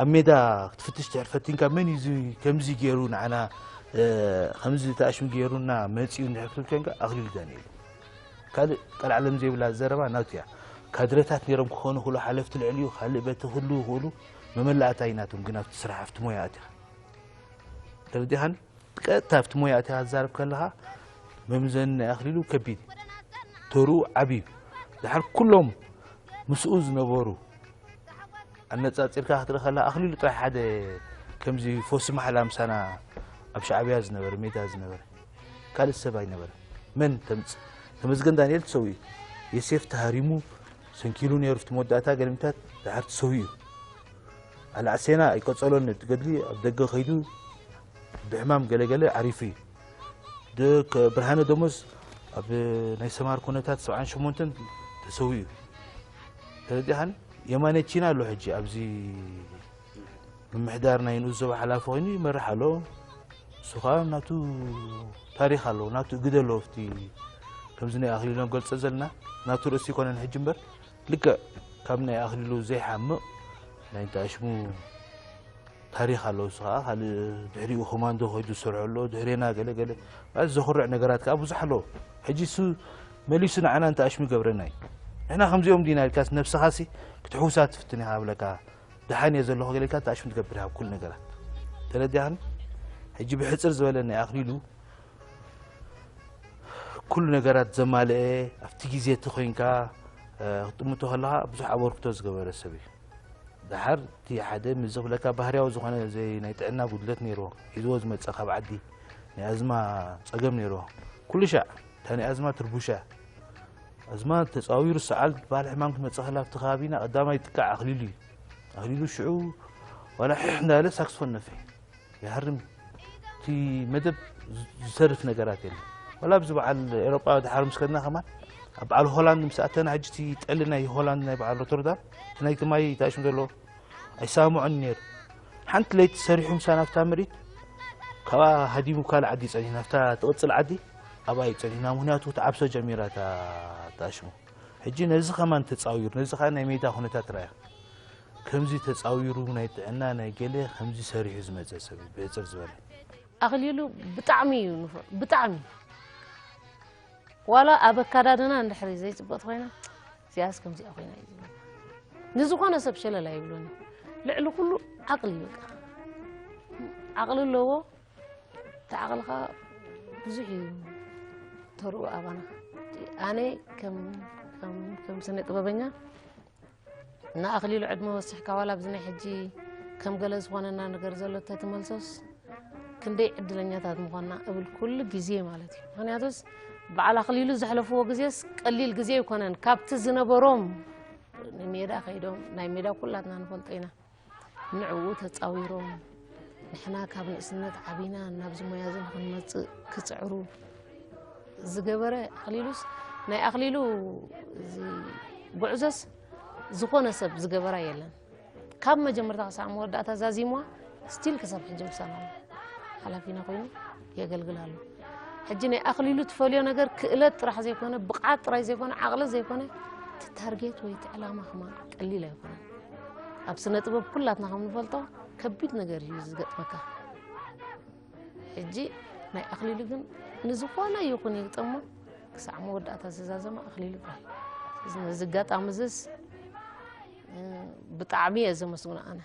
ኣብ ሜዳ ክትፍትሽ ድሕር ፈቲንካ መን እዩ እዚ ከምዚ ገይሩ ንዓና፣ እ፣ ከምዚ ተኣሽሙ ገይሩና መጺኡ እንድሕር ክትብል ኮንካ ኣኽሊሉ ዳንኤል እዩ። ካልእ ቀልዓለም ዘይብላ ዘረባ ናቱ እያ። ካድረታት ነይሮም ክኾኑ ይኽእሉ፣ ሓለፍቲ ልዕሊኡ፣ ካልእ በቲ ክህልዉ ይኽእሉ፣ መመላእታ እዩ ናቶም ግን ኣብቲ ስራሕ ኣብቲ ሞያ ኣቲኻ። ተረዲኻኒ? ቀጥታ ኣብቲ ሞያ ኣቲኻ ትዛረብ ከለኻ መምዘኒ ናይ ኣኽሊሉ ከቢድ እዩ። ተርኡ ዓብዩ እዩ። ድሓር ኩሎም ምስኡ ዝነበሩ ኣነጻጺርካ ክትርኢ ከለኻ ኣኽሊሉ ጥራሕ ሓደ ከምዚ ፎሲ ማሕላ ምሳና ኣብ ሻዕብያ ዝነበረ፣ ሜዳ ዝነበረ። ካልእ ሰብ ኣይነበረ። መን ተምጽእ? ተመስገን ዳንኤል ተሰዊኡ። ዮሴፍ ተሃሪሙ፣ ሰንኪሉ ነይሩ ኣብቲ መወዳእታ ገለሚታት ድሓር ተሰዊኡ። ኣልዓሴና ኣይቀጸሎን ነቲ ገድሊ፣ ኣብ ደገ ከይዱ ብሕማም ገለገለ ዓሪፉ እዩ። ደ-፣ ከ-፣ ብርሃነ ደሞዝ ኣብ ናይ ሰማር ኩነታት ሰብዓን ሸሞንተን ተሰዊኡ እዩ። ተረዲኻኒ? የማነ ቺና ኣሎ ሕጂ ኣብዚ ምምሕዳር ናይ ንኡስ ዞባ ሓላፊ ኮይኑ ይመርሕ ኣሎ። እሱ ኸኣ ናቱ ታሪኽ ኣለዎ፣ ናቱ እግደ ኣለዎ። ኣብቲ ከምዚ ናይ ኣኽሊሎም ገልጸ ዘለና ናቱ ርእሲ ይኮነን ሕጂ እምበር፣ ልክዕ ካብ ናይ ኣኽሊሉ ዘይሓምቕ ናይ እንተኣሽሙ ታሪኽ ኣለዎ። እሱ ኸኣ ካልእ ድሕሪኡ ኮማንዶ ከይዱ ዝሰርሖ ኣሎ፣ ድሕሬና ገለ ገለ ማለት ዘኹርዕ ነገራት ከኣ ብዙሕ ኣለዎ። ሕጂ እሱ መሊሱ ንዓና እንተኣሽሙ ይገብረና እዩ። ንሕና ከምዚኦም ዲና ኢልካስ ነብስኻሲ ክትሕውሳ ትፍትን ኢኻ እብለካ። ደሓን እየ ዘለኹ ገለ ኢልካ ተኣሽሙ ትገብር ኢኻ ኣብ ኩሉ ነገራት። ተረዲኣኒ? ሕጂ ብሕጽር ዝበለ ናይ ኣኽሊሉ ኩሉ ነገራት ዘማልአ ኣብቲ ግዜ እቲ ኮይንካ፣ እ፣ ክትጥምቶ ከለኻ ብዙሕ ኣበርክቶ ዝገበረ ሰብ እዩ። ድሓር እቲ ሓደ ምስ ዝኽብለካ ባህርያዊ ዝኾነ ዘይ ናይ ጥዕና ጉድለት ነይርዎ፣ ሒዝዎ ዝመጸ ካብ ዓዲ ናይ ኣዝማ ጸገም ነይርዎ። ኩሉ ሻዕ እታ ናይ ኣዝማ ትርቡሻ፣ ኣዝማ ተጻዊሩ ሰዓል ባል ሕማም ክትመጽእ ከላ ኣብቲ ከባቢና ቀዳማይ ይጥቃዕ ኣኽሊሉ እዩ። ኣኽሊሉ ሽዑ ዋላ ሕሕ እንዳለ ሳክስፎን ነፍሕ። ይሃርም። እቲ መደብ ዝ- ዝሰርፍ ነገራት የለን። ዋላ ኣብዚ በዓል ኤሮጳ ድሓር ምስ ከድና ከማን ኣብ በዓል ሆላንድ ምስ ኣተና ሕጂ እቲ ጠሊ ናይ ሆላንድ ናይ በዓል ሮተርዳም እቲ ናይቲ ማይ ተኣሽሙ ዘሎ ኣይሰማምዖን ነይሩ። ሓንቲ ለይቲ ሰሪሑ ምሳና ኣብታ ምርኢት ካብኣ ሃዲሙ ካልእ ዓዲ ጸኒሕና ኣብታ ትቕጽል ዓዲ ኣብኣ እዩ ጸኒሕና። ምኽንያቱ ትዓብሶ ጀሚራ እታ ተኣሽሙ። ሕጂ ነዚ ከማን ተጻዊሩ ነዚ ከኣ ናይ ሜዳ ኩነታት ራያ ከምዚ ተጻዊሩ ናይ ጥዕና ናይ ገለ ከምዚ ሰሪሑ ዝመጸ ሰብ እዩ ብሕጽር ዝበለ። ኣኽሊሉ ብጣዕሚ እዩ ንፉዕ፣ ብጣዕሚ። ዋላ ኣብ ኣከዳድና እንድሕሪ ዘይጽብቕቲ ኮይና፣ እዚኣስ ከምዚኣ ኮይና እዩ ዝብል። ንዝኾነ ሰብ ሸለል ኣይብሎን እዩ። ልዕሊ ኩሉ ዓቕሊ እዩ በቃ። ዓቕሊ ኣለዎ። እቲ ዓቕልኻ ብዙሕ እዩ ተርኡ ኣባና። ኣነ ከም ከም ከም ስነ ጥበበኛ ንኣኽሊሉ ዕድመ ወሲሕካ ዋላ ኣብዚ ናይ ሕጂ ከም ገለ ዝኾነና ነገር ዘሎ ተትመልሶስ ክንደይ ዕድለኛታት ምኾንና እብል ኩሉ ግዜ ማለት እዩ። ምኽንያቱስ በዓል ኣኽሊሉ ዘሕለፍዎ ግዜስ ቀሊል ግዜ ኣይኮነን። ካብቲ ዝነበሮም ንሜዳ ከይዶም ናይ ሜዳ ኩላትና ንፈልጦ ኢና። ንዕኡ ተጻዊሮም ንሕና ካብ ንእስነት ዓቢና ናብዚ ሞያ እዚ ንኽንመጽእ ክጽዕሩ ዝገበረ ኣኽሊሉስ ናይ ኣኽሊሉ እዚ ጉዕዞስ ዝኾነ ሰብ ዝገበራ የለን። ካብ መጀመርታ ክሳዕ መወዳእታ ዛዚምዋ ስቲል ክሳብ ሕጂ ምሳና ኣሎ። ሓላፊና ኮይኑ የገልግል ኣሎ። ሕጂ ናይ ኣኽሊሉ ትፈልዮ ነገር ክእለት ጥራሕ ዘይኮነ ብቕዓት ጥራይ ዘይኮነ ዓቕሊ ዘይኮነ እቲ ታርጌት ወይ እቲ ዕላማ ከማን ቀሊል ኣይኮነን። ኣብ ስነ ጥበብ ኩላትና ከም ንፈልጦ ከቢድ ነገር እዩ ዝገጥመካ። ሕጂ ናይ ኣኽሊሉ ግን ንዝኾነ ይኹን ይግጠሞ ክሳዕ መወዳእታ ዝዛዘመ ኣኽሊሉ ጥራይ። እዚ ነዚ ኣጋጣሚ እዝስ ብጣዕሚ እየ ዘመስግኖ ኣነ።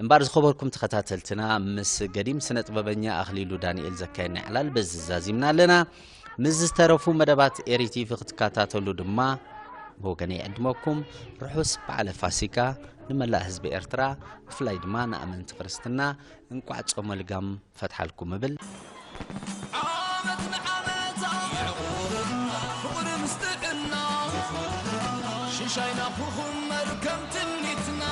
እምባር ዝኸበርኩም ተኸታተልትና ምስ ገዲም ስነ ጥበበኛ ኣኽሊሉ ዳንኤል ዘካየድና ዕላል በዚ ዛዚምና ኣለና። ምስ ዝተረፉ መደባት ኤሪቲቪ ክትከታተሉ ድማ ብወገነይ ይዕድመኩም። ርሑስ በዓለ ፋሲካ ንመላእ ህዝቢ ኤርትራ፣ ብፍላይ ድማ ንኣመንቲ ክርስትና እንቋዕ ጾመ ልጋም ፈትሓልኩም እብል። ዓመት ንዓመት ይዕቑብና ፍቕሪ ምስ ጥዕና ሽሻይና ክኹመር ከም ትምኒትና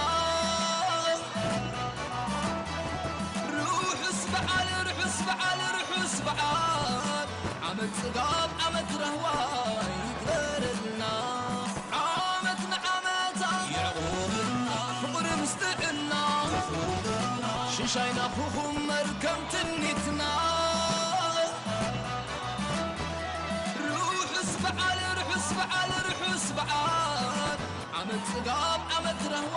ርሑስ በዓል ርሑስ በዓል ርሑስ በዓል ዓመት ጽጋብ ዓመት ራህዋ ይግበረልና ዓመት ንዓመት ይዕቑብና ፍቕሪ ምስ ጥዕና ሽሻይና ክኹመር ከም ትምኒትና ርሑስ በዓል ርሑስ በዓል ርሑስ በዓል ዓመት ጽጋብ ዓመት ራህዋ